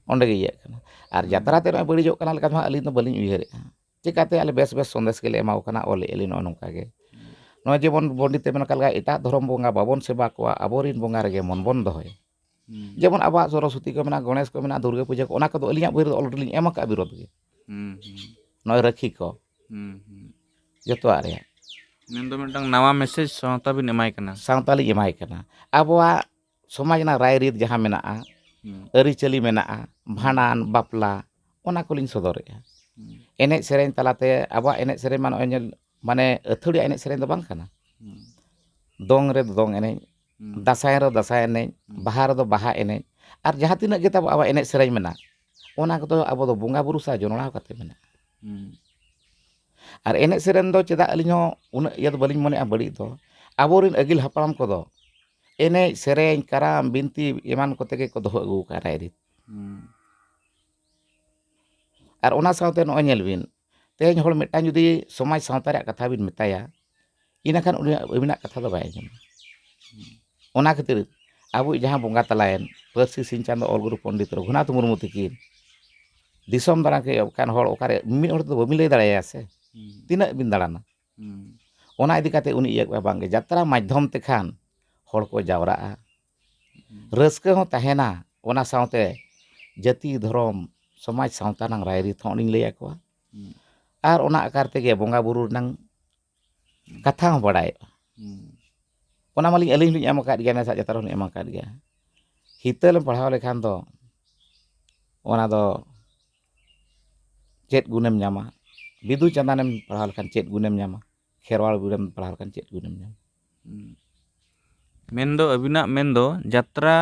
ᱚᱸᱰᱮ ᱜᱮ ᱤᱭᱟᱹᱜ ᱠᱟᱱᱟ᱾ ᱟᱨ ᱡᱟᱛᱨᱟ ᱛᱮ ᱱᱚᱜᱼᱚᱭ ᱵᱟᱹᱲᱤᱡᱚᱜ ᱠᱟᱱᱟ ᱞᱮᱠᱟ ᱫᱚ ᱦᱟᱸᱜ ᱟᱹᱞᱤᱧ ᱫᱚ ᱵᱟᱹᱞᱤᱧ ᱩᱭᱦᱟᱹᱨᱮᱜᱼᱟ᱾ ᱪᱮᱠᱟᱛᱮ ᱟᱞᱮ ᱵᱮᱥ ᱵᱮᱥ ᱥᱚᱱᱫᱮᱥ ᱜᱮᱞᱮ ᱮᱢᱟ ᱠᱚ ᱠᱟᱱᱟ, ᱚᱞᱮᱜᱼᱟ ᱞᱮ ᱱᱚᱜᱼᱚ ᱱᱚᱝᱠᱟ ᱜᱮ᱾ ᱱᱚᱜᱼᱚᱭ ᱡᱮᱢᱚᱱ ᱯᱚᱱᱰᱤᱛ ᱮ ᱢᱮᱱ ᱠᱟᱜ ᱞᱮᱠᱟ, "ᱮᱴᱟᱜ ᱫᱷᱚᱨᱚᱢ ᱵᱚᱸᱜᱟ ᱵᱟᱵᱚᱱ ᱥᱮᱵᱟ ᱠᱚᱣᱟ, ᱟᱵᱚᱨᱮᱱ ᱵᱚᱸᱜᱟ ᱨᱮᱜᱮ ᱢᱚᱱ ᱵᱚᱱ ᱫᱚᱦᱚᱭ᱾" ᱦᱩᱸ, ᱡᱮᱢᱚᱱ ᱟᱵᱚᱣᱟᱜ ᱥᱚᱨᱚᱥᱚᱛᱤ ᱠᱚ ᱢᱮᱱᱟᱜᱼᱟ, ᱜᱚᱬᱮᱥ ᱠᱚ ᱢᱮᱱᱟᱜᱼᱟ, ᱫᱩᱨᱜᱟᱹ ᱯᱩᱡᱟᱹ ᱠᱚ, ᱚᱱᱟ ᱠᱚᱫᱚ ᱟᱹᱞᱤᱧᱟᱜ ᱵᱳᱭ ᱨᱮᱫᱚ already ᱞᱤᱧ ᱮᱢ ᱟᱠᱟᱫᱼᱟ ᱵᱤᱨᱳᱫᱷ ᱜᱮ᱾ ᱦᱩᱸ, ᱦᱩᱸ, ᱱᱚᱜᱼᱚᱭ ᱨᱟᱹᱠᱷᱤ ᱠᱚ, ᱦᱩᱸ, ᱦᱩᱸ᱾ ᱡᱚᱛᱚᱣᱟᱜ ᱨᱮᱭᱟᱜ᱾ ᱢᱮᱱᱫᱚ ᱢᱤᱫᱴᱟᱝ ᱱᱟᱣᱟ ᱢᱮᱥᱮᱡᱽ ᱥᱟᱶᱛᱟ ᱵᱤᱱ ᱮᱢᱟᱭ ᱠᱟᱱᱟ᱾ ᱥᱟᱶᱛᱟ ᱞᱤᱧ ᱮᱢᱟᱭ ᱠᱟᱱᱟ᱾ ᱟᱵᱚᱣᱟᱜ ᱥᱚᱢᱟᱡᱽ ᱨᱮᱱᱟᱜ ᱨᱟᱭᱨᱤᱛ ᱡᱟᱦᱟᱸ ᱢᱮᱱᱟᱜᱼᱟ, ᱦᱩᱸ, ᱟᱹᱨᱤᱪᱟᱹᱞᱤ ᱢᱮᱱᱟᱜᱼᱟ, ᱵᱷᱟᱸᱰᱟᱱ, ᱵᱟᱯᱞᱟ, ᱚᱱᱟ ᱠᱚᱞᱤᱧ ᱥᱚᱫᱚᱨᱮᱜᱼᱟ᱾ ᱦᱩᱸ, ᱮᱱᱮᱡ ᱥᱮᱨᱮᱧ ᱛᱟᱞᱟᱛᱮ, ᱟᱵᱚᱣᱟᱜ ᱮᱱᱮᱡ ᱥᱮᱨᱮᱧ ᱢᱟ ᱱᱚᱜᱼᱚᱭ ᱧᱮᱞ, ᱢᱟᱱᱮ ᱟᱹᱛᱷᱟᱹᱲᱤᱭᱟᱹ ᱮᱱᱮᱡ ᱥᱮᱨᱮᱧ ᱫᱚ ᱵᱟᱝ ᱠᱟᱱᱟ᱾ ᱦᱩᱸ, ᱫᱚᱝ ᱨᱮ ᱫᱚᱝ ᱮᱱᱮᱡ, ᱦᱩᱸ, ᱫᱟᱸᱥᱟᱭ ᱨᱮ ᱫᱟᱸᱥᱟᱭ ᱮᱱᱮᱡ, ᱦᱩᱸ, ᱵᱟᱦᱟ ᱨᱮᱫᱚ ᱵᱟᱦᱟ ᱮᱱᱮᱡ, ᱟᱨ ᱡᱟᱦᱟᱸ ᱛᱤᱱᱟᱹᱜ ᱜᱮ ᱛᱟᱵᱚ ᱟᱵᱚᱣᱟᱜ ᱮᱱᱮᱡ ᱥᱮᱨᱮᱧ ᱢᱮᱱᱟᱜ, ᱚᱱᱟ ᱠᱚᱫᱚ ᱟᱵᱚ ᱫᱚ ᱵᱚᱸᱜᱟ ᱵᱩᱨᱩ ᱥᱟᱶ ᱡᱚᱱᱚᱲᱟᱣ ᱠᱟᱛᱮ ᱢᱮᱱᱟᱜᱼᱟ᱾ ᱦᱩᱸ᱾ ᱟᱨ ᱮᱱᱮᱡ ᱥᱮᱨᱮᱧ ᱫᱚ ᱪᱮᱫᱟᱜ ᱟᱹᱞᱤᱧ ᱦᱚᱸ ᱩᱱᱟᱹᱜ ᱤᱭᱟᱹ ᱫᱚ ᱵᱟᱹᱞᱤᱧ ᱢᱚᱱᱮᱜᱼᱟ ᱵᱟᱹᱲᱤᱡ ᱫᱚ, ᱟᱵᱚᱨᱮᱱ ᱟᱹᱜᱤᱞ ᱦᱟᱯᱲᱟᱢ ᱠᱚᱫᱚ ᱮᱱᱮᱡ ᱥᱮᱨᱮᱧ, ᱠᱟᱨᱟᱢ, ᱵᱤᱱᱛᱤ ᱮᱢᱟᱱ ᱠᱚᱛᱮ ᱜᱮᱠᱚ ᱫᱚᱦᱚ ᱟᱹᱜᱩ ᱟᱠᱟᱫᱼᱟ ᱨᱟᱭᱨᱤᱛ᱾ ᱦᱩᱸ᱾ ᱟᱨ ᱚᱱᱟ ᱥᱟᱶᱛᱮ ᱱᱚᱜᱼᱚᱭ ᱧᱮᱞ ᱵᱤᱱ, ᱛᱮᱦᱮᱧ ᱦᱚᱲ ᱢᱤᱫᱴᱟᱝ ᱡᱩᱫᱤ ᱥᱚᱢᱟᱡᱽ ᱥᱟᱶᱛᱟ ᱨᱮᱭᱟᱜ ᱠᱟᱛᱷᱟ ᱵᱤᱱ ᱢᱮᱛᱟᱭᱟ, ᱤᱱᱟᱹᱠᱷᱟᱱ ᱩᱱᱤ ᱟᱹᱵᱤᱱᱟᱜ ᱠᱟᱛᱷᱟ ᱫᱚ ᱵᱟᱭ ᱟᱸᱡᱚᱢᱟ᱾ ᱚᱱᱟ ᱠᱷᱟᱹᱛᱤᱨ ᱟᱵᱚᱭᱤᱡ ᱡᱟᱦᱟᱸ ᱵᱚᱸᱜᱟ ᱛᱟᱞᱟᱭᱮᱱ ᱯᱟᱹᱨᱥᱤ ᱥᱤᱧ ᱪᱟᱸᱫᱚ ᱚᱞ ᱜᱩᱨᱩ ᱯᱚᱱᱰᱤᱛ ᱨᱚᱜᱷᱩᱱᱟᱛᱷ ᱢᱩᱨᱢᱩ ᱛᱤᱠᱤᱱ ᱫᱤᱥᱚᱢ ᱫᱟᱬᱟᱱ ᱠᱮ ᱠᱟᱱ ᱦᱚᱲ ᱚᱠᱟᱨᱮ ᱢᱤᱫ ᱦᱚᱲ ᱛᱮᱫᱚ ᱵᱟᱹᱵᱤᱱ ᱞᱟᱹᱭ ᱫᱟᱲᱮᱭᱟᱭᱟ ᱥᱮ, ᱦᱩᱸ᱾ ᱛᱤᱱᱟᱹᱜ ᱵᱤᱱ ᱫᱟᱬᱟᱱᱟ? ᱦᱩᱸ᱾ ᱚᱱᱟ ᱤᱫᱤ ᱠᱟᱛᱮ ᱩᱱᱤ ᱤᱭᱟᱹ ᱠᱚᱣᱟ ᱵᱟᱝᱜᱮ, ᱡᱟᱛᱨᱟ ᱢᱟᱫᱽᱫᱷᱚᱢ ᱛᱮᱠᱷᱟᱱ ᱦᱚᱲ ᱠᱚ ᱡᱟᱣᱨᱟᱜᱼᱟ, ᱦᱩᱸ᱾ ᱨᱟᱹᱥᱠᱟᱹ ᱦᱚᱸ ᱛᱟᱦᱮᱱᱟ, ᱚᱱᱟ ᱥᱟᱶᱛᱮ ᱡᱟᱹᱛᱤ, ᱫᱷᱚᱨᱚᱢ, ᱥᱚᱢᱟᱡᱽ, ᱥᱟᱶᱛᱟ ᱨᱮᱱᱟᱜ ᱨᱟᱭᱨᱤᱛ ᱦᱚᱸ ᱚᱸᱰᱮᱧ ᱞᱟᱹᱭ ᱟᱠᱚᱣᱟ᱾ ᱦᱩᱸ᱾ ᱟᱨ ᱚᱱᱟ ᱟᱠᱟᱨ ᱛᱮᱜᱮ ᱵᱚᱸᱜᱟ ᱵᱩᱨᱩ ᱨᱮᱱᱟᱜ ᱦᱩᱸ᱾ ᱠᱟᱛᱷᱟ ᱦᱚᱸ ᱵᱟᱲᱟᱭᱚᱜᱼᱟ᱾ ᱦᱩᱸ᱾ ᱚᱱᱟ ᱢᱟᱞᱤᱧ ᱟᱹᱞᱤᱧ ᱦᱚᱸᱞᱤᱧ ᱮᱢ ᱟᱠᱟᱫ ᱜᱮᱭᱟ, ᱱᱮᱥᱟᱜ ᱡᱟᱛᱨᱟ ᱦᱚᱸᱞᱤᱧ ᱮᱢ ᱟᱠᱟᱫ ᱜᱮᱭᱟ᱾ ᱦᱤᱛᱟᱹᱞᱮᱢ ᱯᱟᱲᱦᱟᱣ ᱞᱮᱠᱷᱟᱱ ᱫᱚ ᱚᱱᱟ ᱫᱚ ᱪᱮᱫ ᱜᱩᱱᱮᱢ ᱧᱟᱢᱟ? ᱵᱤᱫᱩ ᱪᱟᱸᱫᱟᱱᱮᱢ ᱯᱟᱲᱦᱟᱣ ᱞᱮᱠᱷᱟᱱ ᱪᱮᱫ ᱜᱩᱱᱮᱢ ᱧᱟᱢᱟ? ᱠᱷᱮᱨᱣᱟᱲ ᱵᱤᱨᱮᱢ ᱯᱟᱲᱦᱟᱣ ᱞᱮᱠᱷᱟᱱ ᱪᱮᱫ ᱜᱩᱱᱮᱢ ᱧᱟᱢᱟ? ᱦᱩᱸ᱾ ᱢᱮᱱᱫᱚ ᱟᱹᱵᱤᱱᱟᱜ ᱢᱮᱱᱫᱚ ᱡᱟᱛᱨᱟ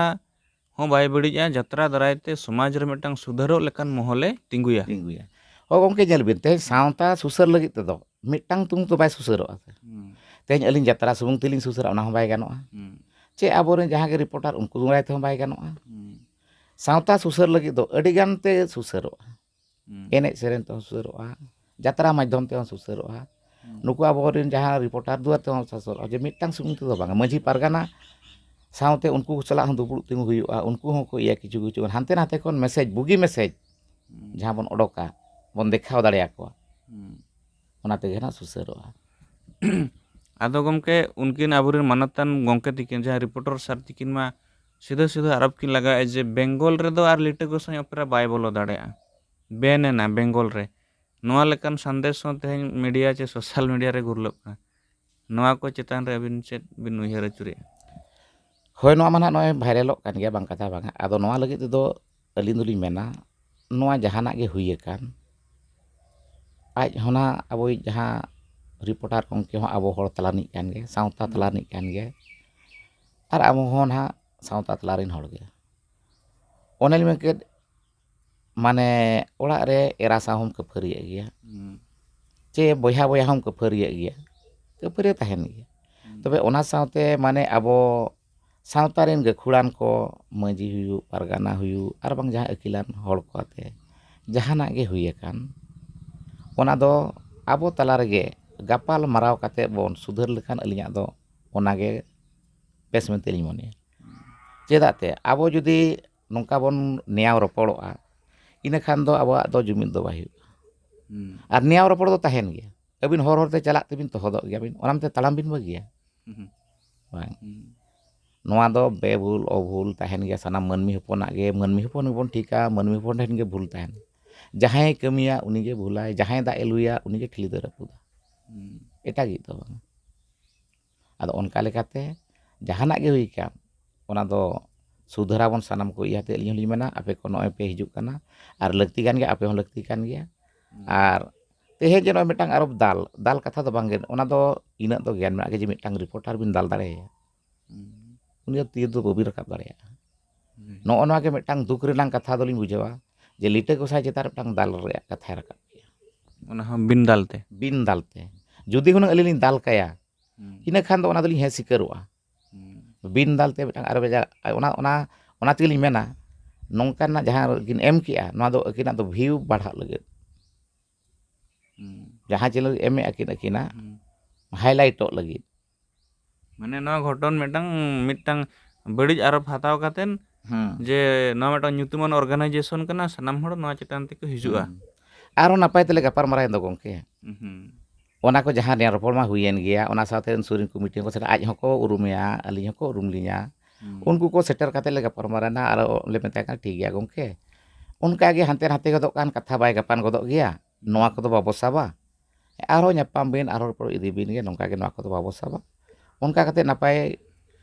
ᱦᱚᱸ ᱵᱟᱭ ᱵᱟᱹᱲᱤᱡᱼᱟ, ᱡᱟᱛᱨᱟ ᱫᱟᱨᱟᱭ ᱛᱮ ᱥᱚᱢᱟᱡᱽ ᱨᱮ ᱢᱤᱫᱴᱟᱝ ᱥᱩᱫᱷᱟᱹᱨᱚᱜ ᱞᱮᱠᱟᱱ ᱢᱚᱦᱚᱞᱮ ᱛᱤᱸᱜᱩᱭᱟ᱾ ᱛᱤᱸᱜᱩᱭᱟ᱾ ᱦᱳᱭ ᱜᱚᱢᱠᱮ, ᱧᱮᱞ ᱵᱤᱱ, ᱛᱮᱦᱮᱧ ᱥᱟᱶᱛᱟ ᱥᱩᱥᱟᱹᱨ ᱞᱟᱹᱜᱤᱫ ᱛᱮᱫᱚ ᱢᱤᱫᱴᱟᱝ ᱛᱩᱢ ᱛᱮ ᱵᱟᱭ ᱥᱩᱥᱟᱹᱨᱚᱜᱼᱟ ᱥᱮ᱾ ᱦᱩᱸ᱾ ᱛᱮᱦᱮᱧ ᱟᱹᱞᱤᱧ ᱡᱟᱛᱨᱟ ᱥᱩᱢᱩᱝ ᱛᱮᱞᱤᱧ ᱥᱩᱥᱟᱹᱨᱟ, ᱚᱱᱟ ᱦᱚᱸ ᱵᱟᱭ ᱜᱟᱱᱚᱜᱼᱟ᱾ ᱦᱩᱸ᱾ ᱪᱮ ᱟᱵᱚᱨᱮᱱ ᱡᱟᱦᱟᱸ ᱜᱮ ᱨᱤᱯᱳᱨᱴᱟᱨ, ᱩᱱᱠᱩ ᱫᱟᱨᱟᱭ ᱛᱮᱦᱚᱸ ᱵᱟᱭ ᱜᱟᱱᱚᱜᱼᱟ᱾ ᱦᱩᱸ᱾ ᱥᱟᱶᱛᱟ ᱥᱩᱥᱟᱹᱨ ᱞᱟᱹᱜᱤᱫ ᱫᱚ ᱟᱹᱰᱤ ᱜᱟᱱ ᱛᱮ ᱥᱩᱥᱟᱹᱨᱚᱜᱼᱟ᱾ ᱦᱩᱸ᱾ ᱮᱱᱮᱡ ᱥᱮᱨᱮᱧ ᱛᱮᱦᱚᱸ ᱥᱩᱥᱟᱹᱨᱚᱜᱼᱟ, ᱡᱟᱛᱨᱟ ᱢᱟᱫᱽᱫᱷᱚᱢ ᱛᱮᱦᱚᱸ ᱥᱩᱥᱟᱹᱨᱚᱜᱼᱟ᱾ ᱦᱩᱸ᱾ ᱱᱩᱠᱩ ᱟᱵᱚᱨᱮᱱ ᱡᱟᱦᱟᱸ ᱨᱤᱯᱳᱨᱴᱟᱨ ᱫᱩᱣᱟᱨ ᱛᱮᱦᱚᱸ ᱥᱩᱥᱟᱹᱨᱚᱜᱼᱟ, ᱡᱮ ᱢᱤᱫᱴᱟᱝ ᱥᱩᱢᱩᱝ ᱛᱮᱫᱚ ᱵᱟᱝᱟ, ᱢᱟᱹᱡᱷᱤ ᱯᱟᱨᱜᱟᱱᱟ ᱥᱟᱶᱛᱮ ᱩᱱᱠᱩ ᱥᱟᱞᱟᱜ ᱦᱚᱸ ᱫᱩᱯᱲᱩᱵ ᱛᱤᱸᱜᱩ ᱦᱩᱭᱩᱜᱼᱟ᱾ ᱩᱱᱠᱩ ᱦᱚᱸᱠᱚ ᱤᱭᱟᱹ ᱠᱤᱪᱷᱩ ᱠᱤᱪᱷᱩ ᱦᱟᱱᱛᱮ ᱱᱟᱛᱮ ᱠᱷᱚᱱ ᱢᱮᱥᱮᱡᱽ, ᱵᱩᱜᱤ ᱢᱮᱥᱮᱡᱽ ᱦᱩᱸ᱾ ᱡᱟᱦᱟᱸ ᱵᱚᱱ ᱚᱰᱚᱠᱟ, ᱵᱚᱱ ᱫᱮᱠᱷᱟᱣ ᱫᱟᱲᱮᱭᱟᱠᱚᱣᱟ᱾ ᱦᱩᱸ᱾ ᱚᱱᱟ ᱛᱮᱜᱮ ᱱᱟᱜ ᱥᱩᱥᱟᱹᱨᱚᱜᱼᱟ᱾ ᱟᱫᱚ ᱜᱚᱢᱠᱮ, ᱩᱱᱠᱤᱱ ᱟᱵᱚᱨᱮᱱ ᱢᱟᱱᱚᱛᱟᱱ ᱜᱚᱢᱠᱮ ᱛᱤᱠᱤᱱ, ᱡᱟᱦᱟᱸ ᱨᱤᱯᱳᱨᱴᱟᱨ ᱥᱟᱨ ᱛᱤᱠᱤᱱ ᱢᱟ ᱥᱤᱫᱷᱟᱹ ᱥᱤᱫᱷᱟᱹ ᱟᱨᱚᱯ ᱠᱤᱱ ᱞᱟᱜᱟᱣᱮᱫᱼᱟ ᱡᱮ ᱵᱮᱝᱜᱚᱞ ᱨᱮᱫᱚ ᱟᱨ ᱞᱤᱴᱟᱹ ᱜᱚᱸᱥᱟᱭ ᱚᱯᱮᱨᱟ ᱵᱟᱭ ᱵᱚᱞᱚ ᱫᱟᱲᱮᱭᱟᱜᱼᱟ, ᱵᱮᱱ ᱮᱱᱟ ᱵᱮᱝᱜᱚᱞ ᱨᱮ᱾ ᱱᱚᱣᱟ ᱞᱮᱠᱟᱱ ᱥᱟᱸᱫᱮᱥ ᱦᱚᱸ ᱛᱮᱦᱮᱧ ᱢᱤᱰᱤᱭᱟ ᱪᱮ ᱥᱳᱥᱟᱞ ᱢᱤᱰᱤᱭᱟ ᱨᱮ ᱜᱩᱨᱞᱟᱹᱜ ᱠᱟᱱᱟ᱾ ᱱᱚᱣᱟ ᱠᱚ ᱪᱮᱛᱟᱱ ᱨᱮ ᱟᱹᱵᱤᱱ ᱪᱮᱫ ᱵᱤᱱ ᱩᱭᱦᱟᱹᱨ ᱟᱹᱪᱩᱨᱮᱫᱼᱟ? ᱦᱳᱭ, ᱱᱚᱣᱟ ᱢᱟ ᱱᱟᱦᱟᱜ ᱱᱚᱜᱼᱚᱭ ᱵᱷᱟᱭᱨᱟᱞᱚᱜ ᱠᱟᱱ ᱜᱮᱭᱟ, ᱵᱟᱝ ᱠᱟᱛᱷᱟ ᱵᱟᱝᱟ᱾ ᱟᱫᱚ ᱱᱚᱣᱟ ᱞᱟᱹᱜᱤᱫ ᱛᱮᱫᱚ ᱟᱹᱞᱤᱧ ᱫᱚᱞᱤᱧ ᱢᱮᱱᱟ, ᱱᱚᱣᱟ ᱡᱟᱦᱟᱱᱟᱜ ᱜᱮ ᱦᱩᱭ ᱟᱠᱟᱱ, ᱟᱡ ᱦᱚᱸ ᱱᱟᱦᱟᱜ ᱟᱵᱚᱭᱤᱡ ᱡᱟᱦᱟᱸ ᱨᱤᱯᱳᱨᱴᱟᱨ ᱜᱚᱢᱠᱮ ᱦᱚᱸ ᱟᱵᱚ ᱦᱚᱲ ᱛᱟᱞᱟ ᱨᱤᱱᱤᱡ ᱠᱟᱱ ᱜᱮ, ᱥᱟᱶᱛᱟ ᱦᱩᱸ᱾ ᱛᱟᱞᱟ ᱨᱤᱱᱤᱡ ᱠᱟᱱ ᱜᱮ, ᱟᱨ ᱟᱵᱚ ᱦᱚᱸ ᱱᱟᱦᱟᱜ ᱥᱟᱶᱛᱟ ᱛᱟᱞᱟ ᱨᱮᱱ ᱦᱚᱲ ᱜᱮ᱾ ᱚᱱᱮ ᱞᱤᱧ ᱢᱮᱱ ᱠᱮᱫ, ᱢᱟᱱᱮ ᱚᱲᱟᱜ ᱨᱮ ᱮᱨᱟ ᱥᱟᱶ ᱦᱚᱸᱢ ᱠᱷᱟᱹᱯᱟᱹᱨᱤᱭᱟᱹᱜ ᱜᱮᱭᱟ, ᱦᱩᱸ᱾ ᱪᱮ ᱵᱚᱭᱦᱟ ᱵᱚᱭᱦᱟ ᱦᱚᱸᱢ ᱠᱷᱟᱹᱯᱟᱹᱨᱤᱭᱟᱹᱜ ᱜᱮᱭᱟ, ᱠᱷᱟᱹᱯᱟᱹᱨᱤᱭᱟᱹ ᱛᱟᱦᱮᱱ ᱜᱮᱭᱟ᱾ ᱦᱩᱸ᱾ ᱛᱚᱵᱮ ᱚᱱᱟ ᱥᱟᱶᱛᱮ ᱢᱟᱱᱮ ᱟᱵᱚ ᱥᱟᱶᱛᱟ ᱨᱮᱱ ᱜᱟᱹᱠᱷᱩᱲᱟᱱ ᱠᱚ, ᱢᱟᱹᱡᱷᱤ ᱦᱩᱭᱩᱜ, ᱯᱟᱨᱜᱟᱱᱟ ᱦᱩᱭᱩᱜ, ᱟᱨ ᱵᱟᱝ ᱡᱟᱦᱟᱸ ᱟᱹᱠᱤᱞᱟᱱ ᱦᱚᱲ ᱠᱚ ᱟᱛᱮ ᱡᱟᱦᱟᱱᱟᱜ ᱜᱮ ᱦᱩᱭ ᱟᱠᱟᱱ, ᱚᱱᱟ ᱫᱚ ᱟᱵᱚ ᱛᱟᱞᱟ ᱨᱮᱜᱮ ᱜᱟᱯᱟᱞ ᱢᱟᱨᱟᱣ ᱠᱟᱛᱮ ᱵᱚᱱ ᱥᱩᱫᱷᱟᱹᱨ ᱞᱮᱠᱷᱟᱱ ᱟᱹᱞᱤᱧᱟᱜ ᱫᱚ ᱚᱱᱟᱜᱮ ᱵᱮᱥ ᱢᱮᱱᱛᱮ ᱞᱤᱧ ᱢᱚᱱᱮᱭᱟ᱾ ᱪᱮᱫᱟᱜ ᱛᱮ ᱟᱵᱚ ᱡᱩᱫᱤ ᱱᱚᱝᱠᱟ ᱵᱚᱱ ᱱᱮᱭᱟᱣ ᱨᱚᱯᱚᱲᱚᱜᱼᱟ, ᱤᱱᱟᱹᱠᱷᱟᱱ ᱫᱚ ᱟᱵᱚᱣᱟᱜ ᱫᱚ ᱡᱩᱢᱤᱫ ᱫᱚ ᱵᱟᱭ ᱦᱩᱭᱩᱜᱼᱟ᱾ ᱦᱩᱸ᱾ ᱟᱨ ᱱᱮᱭᱟᱣ ᱨᱚᱯᱚᱲ ᱫᱚ ᱛᱟᱦᱮᱱ ᱜᱮᱭᱟ᱾ ᱟᱹᱵᱤᱱ ᱦᱚᱨ ᱦᱚᱨᱛᱮ ᱪᱟᱞᱟᱜ ᱛᱮᱵᱤᱱ ᱛᱚᱦᱚᱫᱚᱜ ᱜᱮᱭᱟᱵᱤᱱ, ᱚᱱᱟ ᱢᱮᱱᱛᱮ ᱛᱟᱲᱟᱢ ᱵᱤᱱ ᱵᱟᱹᱜᱤᱭᱟ? ᱦᱩᱸ᱾ ᱵᱟᱝ᱾ ᱦᱩᱸ᱾ ᱱᱚᱣᱟ ᱫᱚ ᱵᱮᱵᱷᱩᱞ ᱚᱵᱷᱩᱞ ᱛᱟᱦᱮᱱ ᱜᱮᱭᱟ ᱥᱟᱱᱟᱢ ᱢᱟᱹᱱᱢᱤ ᱦᱚᱯᱚᱱᱟᱜ ᱜᱮ᱾ ᱢᱟᱹᱱᱢᱤ ᱦᱚᱯᱚᱱ ᱜᱮᱵᱚᱱ ᱴᱷᱤᱠᱟ, ᱢᱟᱹᱱᱢᱤ ᱦᱚᱯᱚᱱ ᱴᱷᱮᱱ ᱜᱮ ᱵᱷᱩᱞ ᱛᱟᱦᱮᱱᱟ᱾ ᱡᱟᱦᱟᱸᱭᱮ ᱠᱟᱹᱢᱤᱭᱟ ᱩᱱᱤᱜᱮ ᱵᱷᱩᱞᱟᱭ, ᱡᱟᱦᱟᱸᱭ ᱫᱟᱜ ᱮ ᱞᱩᱭᱟ ᱩᱱᱤᱜᱮ ᱴᱷᱤᱞᱤ ᱫᱚᱭ ᱨᱟᱹᱯᱩᱫᱟ᱾ ᱦᱩᱸ᱾ ᱮᱴᱟᱜᱤᱡ ᱫᱚ ᱵᱟᱝ᱾ ᱟᱫᱚ ᱚᱱᱠᱟ ᱞᱮᱠᱟᱛᱮ ᱡᱟᱦᱟᱱᱟᱜ ᱜᱮ ᱦᱩᱭ ᱠᱟᱱ, ᱚᱱᱟ ᱫᱚ ᱥᱩᱫᱷᱟᱹᱨᱟᱵᱚᱱ ᱥᱟᱱᱟᱢ ᱠᱚ ᱤᱭᱟᱹᱛᱮ ᱟᱹᱞᱤᱧ ᱦᱚᱸᱞᱤᱧ ᱢᱮᱱᱟ, ᱟᱯᱮ ᱠᱚ ᱱᱚᱜᱼᱚᱭ ᱯᱮ ᱦᱤᱡᱩᱜ ᱠᱟᱱᱟ, ᱟᱨ ᱞᱟᱹᱠᱛᱤ ᱠᱟᱱ ᱜᱮᱭᱟ, ᱟᱯᱮ ᱦᱚᱸ ᱞᱟᱹᱠᱛᱤ ᱠᱟᱱ ᱜᱮᱭᱟ᱾ ᱦᱩᱸ᱾ ᱟᱨ ᱛᱮᱦᱮᱧ ᱡᱮ ᱱᱚᱜᱼᱚᱭ ᱢᱤᱫᱴᱟᱝ ᱟᱨᱚ ᱫᱟᱞ, ᱫᱟᱞ ᱠᱟᱛᱷᱟ ᱫᱚ ᱵᱟᱝᱜᱮ, ᱚᱱᱟ ᱫᱚ ᱤᱱᱟᱹᱜ ᱫᱚ ᱜᱮᱭᱟᱱ ᱢᱮᱱᱟᱜ ᱜᱮ ᱡᱮ ᱢᱤᱫᱴᱟᱝ ᱨᱤᱯᱳᱨᱴᱟᱨ ᱵᱤᱱ ᱫᱟᱞ ᱫᱟᱲᱮᱭᱟᱭᱟ᱾ ᱦᱩᱸ᱾ ᱩᱱᱤ ᱫᱚ ᱛᱤ ᱫᱚ ᱵᱟᱹᱵᱤᱱ ᱨᱟᱠᱟᱵ ᱫᱟᱲᱮᱭᱟᱜᱼᱟ᱾ ᱦᱩᱸ᱾ ᱱᱚᱜᱼᱚ ᱱᱚᱣᱟ ᱜᱮ ᱢᱤᱫᱴᱟᱝ ᱫᱩᱠ ᱨᱮᱱᱟᱜ ᱠᱟᱛᱷᱟ ᱫᱚᱞᱤᱧ ᱵᱩᱡᱷᱟᱹᱣᱟ ᱡᱮ ᱞᱤᱴᱟᱹ ᱜᱚᱸᱥᱟᱭ ᱪᱮᱛᱟᱱ ᱨᱮ ᱢᱤᱫᱴᱟᱝ ᱫᱟᱞ ᱨᱮᱭᱟᱜ ᱠᱟᱛᱷᱟᱭ ᱨᱟᱠᱟᱵ ᱠᱮᱜᱼᱟ᱾ ᱚᱱᱟ ᱦᱚᱸ ᱵᱤᱱ ᱫᱟᱞ ᱛᱮ? ᱵᱤᱱ ᱫᱟᱞ ᱛᱮ᱾ ᱡᱩᱫᱤ ᱦᱩᱱᱟᱹᱝ ᱟᱹᱞᱤᱧ ᱞᱤᱧ ᱫᱟᱞ ᱠᱟᱭᱟ, ᱦᱩᱸ᱾ ᱤᱱᱟᱹ ᱠᱷᱟᱱ ᱫᱚ ᱚᱱᱟ ᱫᱚᱞᱤᱧ ᱦᱮᱸ ᱥᱤᱠᱟᱹᱨᱚᱜᱼᱟ᱾ ᱦᱩᱸ᱾ ᱵᱤᱱ ᱫᱟᱞ ᱛᱮ ᱢᱤᱫᱴᱟᱝ ᱟᱨᱚ ᱵᱷᱮᱡᱟ, ᱚᱱᱟ, ᱚᱱᱟ, ᱚᱱᱟ ᱛᱮᱜᱮᱞᱤᱧ ᱢᱮᱱᱟ, ᱱᱚᱝᱠᱟᱱᱟᱜ ᱡᱟᱦᱟᱸ ᱠᱤᱱ ᱮᱢ ᱠᱮᱜᱼᱟ, ᱱᱚᱣᱟ ᱫᱚ ᱟᱹᱠᱤᱱᱟᱜ ᱫᱚ ᱵᱷᱤᱭᱩ ᱵᱟᱲᱦᱟᱜ ᱞᱟᱹᱜᱤᱫ᱾ ᱦᱩᱸ᱾ ᱡᱟᱦᱟᱸ ᱪᱮᱱᱮᱞ ᱮᱢᱮᱜᱼᱟ ᱠᱤᱱ ᱟᱹᱠᱤᱱᱟᱜ, ᱦᱩᱸ᱾ ᱦᱟᱭᱞᱟᱭᱤᱴᱚᱜ ᱞᱟᱹᱜᱤᱫ᱾ ᱢᱟᱱᱮ ᱱᱚᱣᱟ ᱜᱷᱚᱴᱚᱱ ᱢᱤᱫᱴᱟᱝ, ᱢᱤᱫᱴᱟᱝ ᱵᱟᱹᱲᱤᱡ ᱟᱨᱚᱯ ᱦᱟᱛᱟᱣ ᱠᱟᱛᱮᱱ ᱦᱩᱸ᱾ ᱡᱮ ᱱᱚᱣᱟ ᱢᱤᱫᱴᱟᱝ ᱧᱩᱛᱩᱢᱟᱱ ᱚᱨᱜᱟᱱᱟᱭᱡᱮᱥᱚᱱ ᱠᱟᱱᱟ, ᱥᱟᱱᱟᱢ ᱦᱚᱲ ᱱᱚᱣᱟ ᱪᱮᱛᱟᱱ ᱛᱮᱠᱚ ᱦᱤᱡᱩᱜᱼᱟ᱾ ᱦᱩᱸ᱾ ᱟᱨᱦᱚᱸ ᱱᱟᱯᱟᱭ ᱛᱮᱞᱮ ᱜᱟᱯᱟᱞ ᱢᱟᱨᱟᱣᱮᱱ ᱫᱚ ᱜᱚᱢᱠᱮ᱾ ᱦᱩᱸ᱾ ᱚᱱᱟ ᱠᱚ ᱡᱟᱦᱟᱸ ᱱᱮᱭᱟᱣ ᱨᱚᱯᱚᱲ ᱢᱟ ᱦᱩᱭᱮᱱ ᱜᱮᱭᱟ, ᱚᱱᱟ ᱥᱟᱶᱛᱮ ᱥᱩᱨᱤᱱ ᱠᱚᱢᱤᱴᱤ ᱦᱚᱸᱠᱚ ᱥᱮᱴᱮᱨ, ᱟᱡ ᱦᱚᱸᱠᱚ ᱩᱨᱩᱢᱮᱭᱟ, ᱟᱹᱞᱤᱧ ᱦᱚᱸᱠᱚ ᱩᱨᱩᱢ ᱞᱤᱧᱟ᱾ ᱦᱩᱸ᱾ ᱩᱱᱠᱩ ᱠᱚ ᱥᱮᱴᱮᱨ ᱠᱟᱛᱮ ᱞᱮ ᱜᱟᱯᱟᱞ ᱢᱟᱨᱟᱣᱮᱱᱟ ᱟᱨ ᱞᱮ ᱢᱮᱛᱟᱭ ᱠᱟᱱᱟ, "ᱴᱷᱤᱠ ᱜᱮᱭᱟ ᱜᱚᱢᱠᱮ, ᱚᱱᱠᱟ ᱜᱮ ᱦᱟᱱᱛᱮ ᱱᱟᱛᱮ ᱜᱚᱫᱚᱜ ᱠᱟᱱ ᱠᱟᱛᱷᱟ ᱵᱟᱭ ᱜᱟᱯᱟᱱ ᱜᱚᱫᱚᱜ ᱜᱮᱭᱟ, ᱱᱚᱣᱟ ᱠᱚᱫᱚ ᱵᱟᱵᱚ ᱥᱟᱵᱟ, ᱟᱨᱦᱚᱸ ᱧᱟᱯᱟᱢ ᱵᱤᱱ, ᱟᱨᱦᱚᱸ ᱨᱚᱯᱚᱲ ᱤᱫᱤ ᱵᱤᱱ ᱜᱮ, ᱱᱚᱝᱠᱟ ᱜᱮ ᱱᱚᱣᱟ ᱠᱚᱫᱚ ᱵᱟᱵᱚ ᱥᱟᱵᱟ᱾" ᱚᱱᱠᱟ ᱠᱟᱛᱮ ᱱᱟᱯᱟᱭ,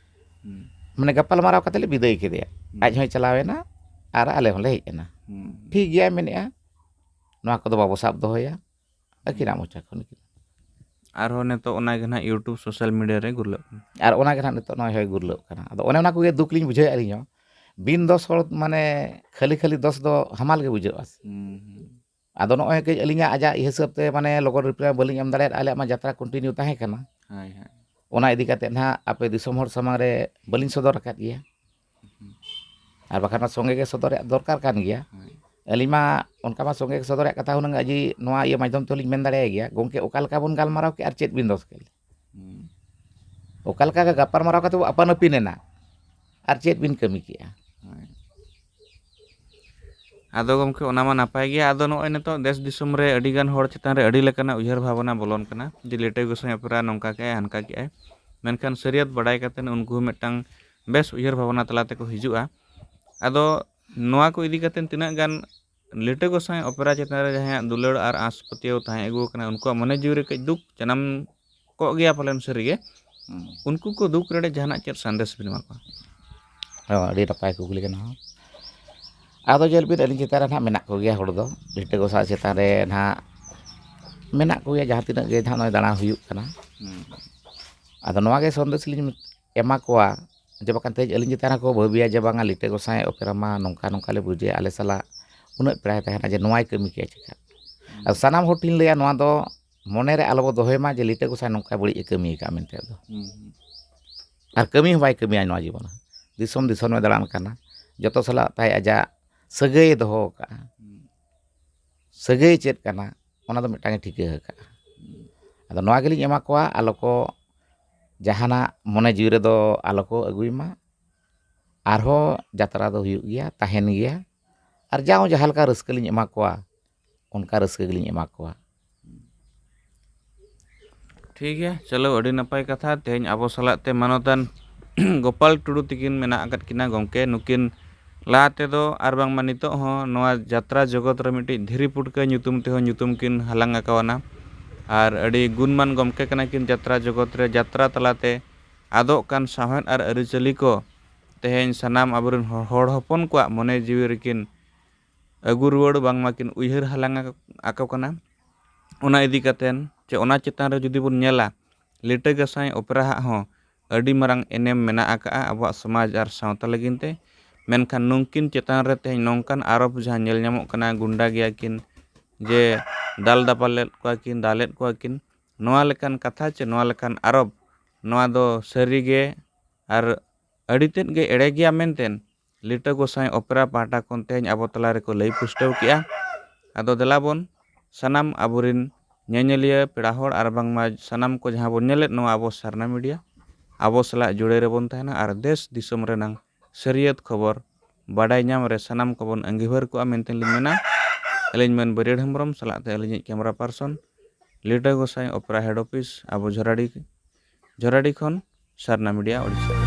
ᱦᱩᱸ᱾ ᱢᱟᱱᱮ ᱜᱟᱯᱟᱞ ᱢᱟᱨᱟᱣ ᱠᱟᱛᱮ ᱞᱮ ᱵᱤᱫᱟᱹᱭ ᱠᱮᱫᱮᱭᱟ᱾ ᱦᱩᱸ᱾ ᱟᱡ ᱦᱚᱸᱭ ᱪᱟᱞᱟᱣ ᱮᱱᱟ ᱟᱨ ᱟᱞᱮ ᱦᱚᱸᱞᱮ ᱦᱮᱡ ᱮᱱᱟ᱾ ᱦᱩᱸ᱾ ᱴᱷᱤᱠ ᱜᱮᱭᱟ ᱢᱮᱱᱮᱫᱼᱟ, ᱱᱚᱣᱟ ᱠᱚᱫᱚ ᱵᱟᱵᱚ ᱥᱟᱵ ᱫᱚᱦᱚᱭᱟ᱾ ᱟᱹᱠᱤᱱᱟᱜ ᱢᱚᱪᱟ ᱠᱷᱚᱱ ᱜᱮ᱾ ᱟᱨᱦᱚᱸ ᱱᱤᱛᱚᱜ ᱚᱱᱟ ᱜᱮ ᱱᱟᱦᱟᱜ YouTube, social media ᱨᱮ ᱜᱩᱨᱞᱟᱹᱜ ᱠᱟᱱᱟ᱾ ᱟᱨ ᱚᱱᱟ ᱜᱮ ᱱᱟᱦᱟᱜ ᱱᱤᱛᱚᱜ ᱱᱚᱜᱼᱚᱭ ᱦᱚᱭ ᱜᱩᱨᱞᱟᱹᱜ ᱠᱟᱱᱟ᱾ ᱟᱫᱚ ᱚᱱᱮ ᱚᱱᱟ ᱠᱚᱜᱮ ᱫᱩᱠ ᱞᱤᱧ ᱵᱩᱡᱷᱟᱹᱣᱮᱫᱼᱟ ᱟᱹᱞᱤᱧ ᱦᱚᱸ᱾ ᱵᱤᱱ ᱫᱚᱥ ᱦᱚᱲ ᱢᱟᱱᱮ ᱠᱷᱟᱹᱞᱤ ᱠᱷᱟᱹᱞᱤ ᱫᱚᱥ ᱫᱚ ᱦᱟᱢᱟᱞ ᱜᱮ ᱵᱩᱡᱷᱟᱹᱜᱼᱟ ᱥᱮ᱾ ᱦᱩᱸ, ᱦᱩᱸ᱾ ᱟᱫᱚ ᱱᱚᱜᱼᱚᱭ ᱠᱟᱹᱡ ᱟᱹᱞᱤᱧᱟᱜ ᱟᱡᱟᱜ ᱦᱤᱥᱟᱹᱵ ᱛᱮ ᱢᱟᱱᱮ ᱞᱚᱜᱚᱱ reply ᱵᱟᱹᱞᱤᱧ ᱮᱢ ᱫᱟᱲᱮᱭᱟᱫ, ᱟᱞᱮᱭᱟᱜ ᱢᱟ ᱡᱟᱛᱨᱟ continue ᱛᱟᱦᱮᱸ ᱠᱟᱱᱟ᱾ ᱦᱳᱭ, ᱦᱳᱭ᱾ ᱚᱱᱟ ᱤᱫᱤ ᱠᱟᱛᱮ ᱱᱟᱦᱟᱜ ᱟᱯᱮ ᱫᱤᱥᱚᱢ ᱦᱚᱲ ᱥᱟᱢᱟᱝ ᱨᱮ ᱵᱟᱹᱞᱤᱧ ᱥᱚᱫᱚᱨ ᱟᱠᱟᱫ ᱜᱮᱭᱟ᱾ ᱦᱩᱸ᱾ ᱟᱨ ᱵᱟᱠᱷᱟᱱ ᱢᱟ ᱥᱚᱸᱜᱮ ᱜᱮ ᱥᱚᱫᱚᱨ ᱨᱮᱭᱟᱜ ᱫᱚᱨᱠᱟᱨ ᱠᱟᱱ ᱜᱮᱭᱟ᱾ ᱦᱳᱭ᱾ ᱟᱹᱞᱤᱧ ᱢᱟ ᱚᱱᱠᱟ ᱢᱟ ᱥᱚᱸᱜᱮ ᱜᱮ ᱥᱚᱫᱚᱨ ᱨᱮᱭᱟᱜ ᱠᱟᱛᱷᱟ ᱦᱩᱱᱟᱹᱝ ᱟᱡᱤ ᱱᱚᱣᱟ ᱤᱭᱟᱹ ᱢᱟᱫᱽᱫᱷᱚᱢ ᱛᱮᱦᱚᱸ ᱞᱤᱧ ᱢᱮᱱ ᱫᱟᱲᱮᱭᱟᱭ ᱜᱮᱭᱟ, "ᱜᱚᱢᱠᱮ, ᱚᱠᱟ ᱞᱮᱠᱟ ᱵᱚᱱ ᱜᱟᱞᱢᱟᱨᱟᱣ ᱠᱮᱫ ᱟᱨ ᱪᱮᱫ ᱵᱤᱱ ᱫᱚᱥ ᱠᱮᱫ? ᱦᱩᱸ᱾ ᱚᱠᱟ ᱞᱮᱠᱟ ᱜᱮ ᱜᱟᱯᱟᱞᱢᱟᱨᱟᱣ ᱠᱟᱛᱮ ᱵᱚ ᱟᱯᱟᱱ ᱟᱹᱯᱤᱱ ᱮᱱᱟ ᱟᱨ ᱪᱮᱫ ᱵᱤᱱ ᱠᱟᱹᱢᱤ ᱠᱮᱜᱼᱟ?" ᱦᱳᱭ᱾ ᱟᱫᱚ ᱜᱚᱢᱠᱮ, ᱚᱱᱟ ᱢᱟ ᱱᱟᱯᱟᱭ ᱜᱮᱭᱟ᱾ ᱟᱫᱚ ᱱᱚᱜᱼᱚᱭ ᱱᱤᱛᱚᱜ ᱫᱮᱥ ᱫᱤᱥᱚᱢ ᱨᱮ ᱟᱹᱰᱤ ᱜᱟᱱ ᱦᱚᱲ ᱪᱮᱛᱟᱱ ᱨᱮ ᱟᱹᱰᱤ ᱞᱮᱠᱟᱱᱟᱜ ᱩᱭᱦᱟᱹᱨ ᱵᱷᱟᱵᱽᱱᱟ ᱵᱚᱞᱚᱱ ᱠᱟᱱᱟ ᱡᱮ ᱞᱤᱴᱟᱹ ᱜᱚᱸᱥᱟᱭ ᱚᱯᱮᱨᱟ ᱱᱚᱝᱠᱟ ᱠᱮᱜᱼᱟᱭ, ᱦᱟᱱᱠᱟ ᱠᱮᱜᱼᱟᱭ᱾ ᱢᱮᱱᱠᱷᱟᱱ ᱥᱟᱹᱨᱤᱭᱟᱹᱛ ᱵᱟᱰᱟᱭ ᱠᱟᱛᱮ ᱩᱱᱠᱩ ᱦᱚᱸ ᱢᱤᱫᱴᱟᱝ ᱵᱮᱥ ᱩᱭᱦᱟᱹᱨ ᱵᱷᱟᱵᱽᱱᱟ ᱛᱟᱞᱟ ᱛᱮᱠᱚ ᱦᱤᱡᱩᱜᱼᱟ᱾ ᱟᱫᱚ ᱱᱚᱣᱟ ᱠᱚ ᱤᱫᱤ ᱠᱟᱛᱮ ᱛᱤᱱᱟᱹᱜ ᱜᱟᱱ ᱞᱤᱴᱟᱹ ᱜᱚᱸᱥᱟᱭ ᱚᱯᱮᱨᱟ ᱪᱮᱛᱟᱱ ᱨᱮ ᱡᱟᱦᱟᱸᱭᱟᱜ ᱫᱩᱞᱟᱹᱲ ᱟᱨ ᱟᱸᱥ ᱯᱟᱹᱛᱭᱟᱹᱣ ᱛᱟᱦᱮᱸ ᱟᱹᱜᱩ ᱟᱠᱟᱱᱟ, ᱩᱱᱠᱩᱣᱟᱜ ᱢᱚᱱᱮ ᱡᱤᱣᱤ ᱨᱮ ᱠᱟᱹᱡ ᱫᱩᱠ ᱡᱟᱱᱟᱢ ᱠᱚᱜ ᱜᱮᱭᱟ ᱯᱟᱞᱮᱱ ᱥᱟᱹᱨᱤᱜᱮ᱾ ᱦᱩᱸ᱾ ᱩᱱᱠᱩ ᱠᱚ ᱫᱩᱠ ᱨᱮ ᱡᱟᱦᱟᱱᱟᱜ ᱪᱮᱫ ᱥᱟᱸᱫᱮᱥ ᱵᱤᱱ ᱮᱢᱟ ᱠᱚᱣᱟ? ᱦᱚᱸ, ᱟᱹᱰᱤ ᱱᱟᱯᱟᱭ ᱠᱩᱠᱞᱤ ᱠᱟᱱᱟ᱾ ᱦᱚᱸ, ᱟᱫᱚ ᱧᱮᱞ ᱵᱤᱱ, ᱟᱹᱞᱤᱧ ᱪᱮᱛᱟᱱ ᱨᱮ ᱱᱟᱦᱟᱜ ᱢᱮᱱᱟᱜ ᱠᱚᱜᱮᱭᱟ ᱦᱚᱲ ᱫᱚ, ᱞᱤᱴᱟᱹ ᱜᱚᱸᱥᱟᱭ ᱪᱮᱛᱟᱱ ᱨᱮ ᱱᱟᱦᱟᱜ ᱢᱮᱱᱟᱜ ᱠᱚᱜᱮᱭᱟ, ᱡᱟᱦᱟᱸ ᱛᱤᱱᱟᱹᱜ ᱜᱮ ᱱᱟᱦᱟᱜ ᱱᱚᱜᱼᱚᱭ ᱫᱟᱬᱟ ᱦᱩᱭᱩᱜ ᱠᱟᱱᱟ᱾ ᱦᱩᱸ᱾ ᱟᱫᱚ ᱱᱚᱣᱟ ᱜᱮ ᱥᱚᱱᱫᱮᱥ ᱞᱤᱧ ᱮᱢᱟ ᱠᱚᱣᱟ ᱡᱮ ᱵᱟᱠᱷᱟᱱ ᱛᱮᱦᱮᱧ ᱟᱹᱞᱤᱧ ᱪᱮᱛᱟᱱ ᱨᱮᱠᱚ ᱵᱷᱟᱹᱵᱤᱭᱟ ᱡᱮ ᱵᱟᱝᱟ, ᱞᱤᱴᱟᱹ ᱜᱚᱸᱥᱟᱭ ᱚᱯᱮᱨᱟ ᱢᱟ ᱱᱚᱝᱠᱟ ᱱᱚᱝᱠᱟ ᱞᱮ ᱵᱩᱡᱮᱭᱟ, ᱟᱞᱮ ᱥᱟᱞᱟᱜ ᱩᱱᱟᱹᱜ ᱯᱮᱲᱟᱭ ᱛᱟᱦᱮᱱᱟ ᱡᱮ ᱱᱚᱣᱟᱭ ᱠᱟᱹᱢᱤ ᱠᱮᱭᱟ ᱪᱮᱠᱟ᱾ ᱟᱫᱚ ᱥᱟᱱᱟᱢ ᱦᱚᱲ ᱴᱷᱮᱱ ᱞᱟᱹᱭᱟ, ᱱᱚᱣᱟ ᱫᱚ ᱢᱚᱱᱮ ᱨᱮ ᱟᱞᱚ ᱵᱚ ᱫᱚᱦᱚᱭ ᱢᱟ ᱡᱮ ᱞᱤᱴᱟᱹ ᱜᱚᱸᱥᱟᱭ ᱱᱚᱝᱠᱟ ᱵᱟᱹᱲᱤᱡ ᱮ ᱠᱟᱹᱢᱤ ᱟᱠᱟᱫᱼᱟ ᱢᱮᱱᱛᱮ ᱫᱚ᱾ ᱦᱩᱸ, ᱦᱩᱸ᱾ ᱟᱨ ᱠᱟᱹᱢᱤ ᱦᱚᱸ ᱵᱟᱭ ᱠᱟᱹᱢᱤᱭᱟ ᱱᱚᱣᱟ ᱡᱤᱵᱚᱱ ᱨᱮ᱾ ᱫᱤᱥᱚᱢ ᱫᱤᱥᱚᱢ ᱮ ᱫᱟᱬᱟᱱ ᱠᱟᱱᱟ, ᱡᱚᱛᱚ ᱥᱟᱞᱟᱜ ᱛᱟᱭ ᱟᱡᱟᱜ ᱥᱟᱹᱜᱟᱹᱭ ᱮ ᱫᱚᱦᱚ ᱟᱠᱟᱫᱼᱟ, ᱦᱩᱸ᱾ ᱥᱟᱹᱜᱟᱹᱭ ᱪᱮᱫ ᱠᱟᱱᱟ ᱚᱱᱟ ᱫᱚ ᱢᱤᱫᱴᱟᱝ ᱮ ᱴᱷᱤᱠᱟᱹ ᱟᱠᱟᱫᱼᱟ᱾ ᱦᱩᱸ᱾ ᱟᱫᱚ ᱱᱚᱣᱟ ᱜᱮᱞᱤᱧ ᱮᱢᱟ ᱠᱚᱣᱟ, ᱟᱞᱚ ᱠᱚ ᱡᱟᱦᱟᱱᱟᱜ ᱢᱚᱱᱮ ᱡᱤᱣᱤ ᱨᱮᱫᱚ ᱟᱞᱚ ᱠᱚ ᱟᱹᱜᱩᱭ ᱢᱟ᱾ ᱟᱨᱦᱚᱸ ᱡᱟᱛᱨᱟ ᱫᱚ ᱦᱩᱭᱩᱜ ᱜᱮᱭᱟ, ᱛᱟᱦᱮᱱ ᱜᱮᱭᱟ᱾ ᱟᱨ ᱡᱟᱣ ᱡᱟᱦᱟᱸ ᱞᱮᱠᱟ ᱨᱟᱹᱥᱠᱟᱹ ᱞᱤᱧ ᱮᱢᱟ ᱠᱚᱣᱟ, ᱚᱱᱠᱟ ᱨᱟᱹᱥᱠᱟᱹ ᱜᱮᱞᱤᱧ ᱮᱢᱟ ᱠᱚᱣᱟ᱾ ᱴᱷᱤᱠ ᱜᱮᱭᱟ, ᱪᱚᱞᱚ, ᱟᱹᱰᱤ ᱱᱟᱯᱟᱭ ᱠᱟᱛᱷᱟ᱾ ᱛᱮᱦᱮᱧ ᱟᱵᱚ ᱥᱟᱞᱟᱜ ᱛᱮ ᱢᱟᱱᱚᱛᱟᱱ ᱜᱳᱯᱟᱞ ᱴᱩᱰᱩ ᱛᱤᱠᱤᱱ ᱢᱮᱱᱟᱜ ᱟᱠᱟᱫ ᱠᱤᱱᱟ ᱜᱚᱢᱠᱮ᱾ ᱱᱩᱠᱤᱱ ᱞᱟᱦᱟ ᱛᱮᱫᱚ ᱟᱨ ᱵᱟᱝᱢᱟ ᱱᱤᱛᱚᱜ ᱦᱚᱸ ᱱᱚᱣᱟ ᱡᱟᱛᱨᱟ ᱡᱚᱜᱚᱛ ᱨᱮ ᱢᱤᱫᱴᱤᱡ ᱫᱷᱤᱨᱤ ᱯᱩᱴᱠᱟᱹ ᱧᱩᱛᱩᱢ ᱛᱮᱦᱚᱸ ᱧᱩᱛᱩᱢ ᱠᱤᱱ ᱦᱟᱞᱟᱝ ᱟᱠᱟᱣᱟᱱᱟ᱾ ᱟᱨ ᱟᱹᱰᱤ ᱜᱩᱱᱢᱟᱱ ᱜᱚᱢᱠᱮ ᱠᱟᱱᱟ ᱠᱤᱱ ᱡᱟᱛᱨᱟ ᱡᱚᱜᱚᱛ ᱨᱮ᱾ ᱡᱟᱛᱨᱟ ᱛᱟᱞᱟᱛᱮ ᱟᱫᱚᱜ ᱠᱟᱱ ᱥᱟᱶᱦᱮᱫ ᱟᱨ ᱟᱹᱨᱤᱪᱟᱹᱞᱤ ᱠᱚ ᱛᱮᱦᱮᱧ ᱥᱟᱱᱟᱢ ᱟᱵᱚᱨᱮᱱ ᱦᱚ-, ᱦᱚᱲ ᱦᱚᱯᱚᱱ ᱠᱚᱣᱟᱜ ᱢᱚᱱᱮ ᱡᱤᱣᱤ ᱨᱮᱠᱤᱱ ᱟᱹᱜᱩ ᱨᱩᱣᱟᱹᱲ, ᱵᱟᱝᱢᱟ ᱠᱤᱱ ᱩᱭᱦᱟᱹᱨ ᱦᱟᱞᱟᱝ ᱟᱠᱚ ᱠᱟᱱᱟ᱾ ᱚᱱᱟ ᱤᱫᱤ ᱠᱟᱛᱮᱱ ᱪᱮ ᱚᱱᱟ ᱪᱮᱛᱟᱱ ᱨᱮ ᱡᱩᱫᱤ ᱵᱚᱱ ᱧᱮᱞᱟ, ᱞᱤᱴᱟᱹ ᱜᱚᱸᱥᱟᱭ ᱚᱯᱮᱨᱟ ᱦᱟᱜ ᱦᱚᱸ ᱟᱹᱰᱤ ᱢᱟᱨᱟᱝ ᱮᱱᱮᱢ ᱢᱮᱱᱟᱜ ᱟᱠᱟᱫᱼᱟ ᱟᱵᱚᱣᱟᱜ ᱥᱚᱢᱟᱡᱽ ᱟᱨ ᱥᱟᱶᱛᱟ ᱞᱟᱹᱜᱤᱫ ᱛᱮ᱾ ᱢᱮᱱᱠᱷᱟᱱ ᱱᱩᱝᱠᱤᱱ ᱪᱮᱛᱟᱱ ᱨᱮ ᱛᱮᱦᱮᱧ ᱱᱚᱝᱠᱟᱱ ᱟᱨᱳᱯ ᱡᱟᱦᱟᱸ ᱧᱮᱞ ᱧᱟᱢᱚᱜ ᱠᱟᱱᱟ, ᱜᱩᱱᱰᱟ ᱜᱮᱭᱟ ᱠᱤᱱ, ᱡᱮ ᱫᱟᱞ ᱫᱟᱯᱟᱞ ᱞᱮᱫ ᱠᱚᱣᱟ ᱠᱤᱱ, ᱫᱟᱞᱮᱫ ᱠᱚᱣᱟ ᱠᱤᱱ, ᱱᱚᱣᱟ ᱞᱮᱠᱟᱱ ᱠᱟᱛᱷᱟ ᱪᱮ ᱱᱚᱣᱟ ᱞᱮᱠᱟᱱ ᱟᱨᱳᱯ, ᱱᱚᱣᱟ ᱫᱚ ᱥᱟᱹᱨᱤ ᱜᱮ ᱟᱨ ᱟᱹᱰᱤ ᱛᱮᱫ ᱜᱮ ᱮᱲᱮ ᱜᱮᱭᱟ ᱢᱮᱱᱛᱮ ᱞᱤᱴᱟᱹ ᱜᱚᱸᱥᱟᱭ ᱚᱯᱮᱨᱟ ᱯᱟᱦᱴᱟ ᱠᱷᱚᱱ ᱛᱮᱦᱮᱧ ᱟᱵᱚ ᱛᱟᱞᱟ ᱨᱮᱠᱚ ᱞᱟᱹᱭ ᱯᱩᱥᱴᱟᱹᱣ ᱠᱮᱜᱼᱟ᱾ ᱟᱫᱚ ᱫᱮᱞᱟ ᱵᱚᱱ ᱥᱟᱱᱟᱢ ᱟᱵᱚᱨᱤᱱ ᱧᱮᱧᱮᱞᱤᱭᱟᱹ ᱯᱮᱲᱟ ᱦᱚᱲ ᱟᱨ ᱵᱟᱝᱢᱟ ᱥᱟᱱᱟᱢ ᱠᱚ ᱡᱟᱦᱟᱸ ᱵᱚᱱ ᱧᱮᱞᱮᱫ ᱱᱚᱣᱟ ᱟᱵᱚ ᱥᱟᱨᱱᱟ ᱢᱤᱰᱤᱭᱟ, ᱟᱵᱚ ᱥᱟᱞᱟᱜ ᱡᱩᱲᱟᱹ ᱨᱮᱵᱚᱱ ᱛᱟᱦᱮᱱᱟ ᱟᱨ ᱫᱮᱥ ᱫᱤᱥᱚᱢ ᱨᱮᱱᱟᱝ ᱥᱟᱹᱨᱤᱭᱟᱹᱛ ᱠᱷᱚᱵᱚᱨ ᱵᱟᱰᱟᱭ ᱧᱟᱢ ᱨᱮ ᱥᱟᱱᱟᱢ ᱠᱚᱵᱚᱱ ᱟᱺᱜᱤᱵᱷᱟᱹᱨ ᱠᱚᱜᱼᱟ ᱢᱮᱱᱛᱮ ᱞᱤᱧ ᱢᱮᱱᱟ᱾ ᱟᱹᱞᱤᱧ ᱢᱟᱹᱱ ᱵᱟᱹᱨᱭᱟᱹᱲ ᱦᱮᱢᱵᱨᱚᱢ ᱥᱟᱞᱟᱜ ᱛᱮ ᱟᱹᱞᱤᱧᱤᱡ ᱠᱮᱢᱨᱟ ᱯᱟᱨᱥᱚᱱ ᱞᱤᱴᱟᱹ ᱜᱚᱸᱥᱟᱭ ᱚᱯᱮᱨᱟ ᱦᱮᱰ ᱚᱯᱷᱤᱥ, ᱟᱵᱚ ᱡᱷᱚᱨᱟᱰᱤ, ᱡᱷᱚᱨᱟᱰᱤ ᱠᱷᱚᱱ ᱥᱟᱨᱱᱟ ᱢᱤᱰᱤᱭᱟ ᱳᱰᱤᱥᱟ᱾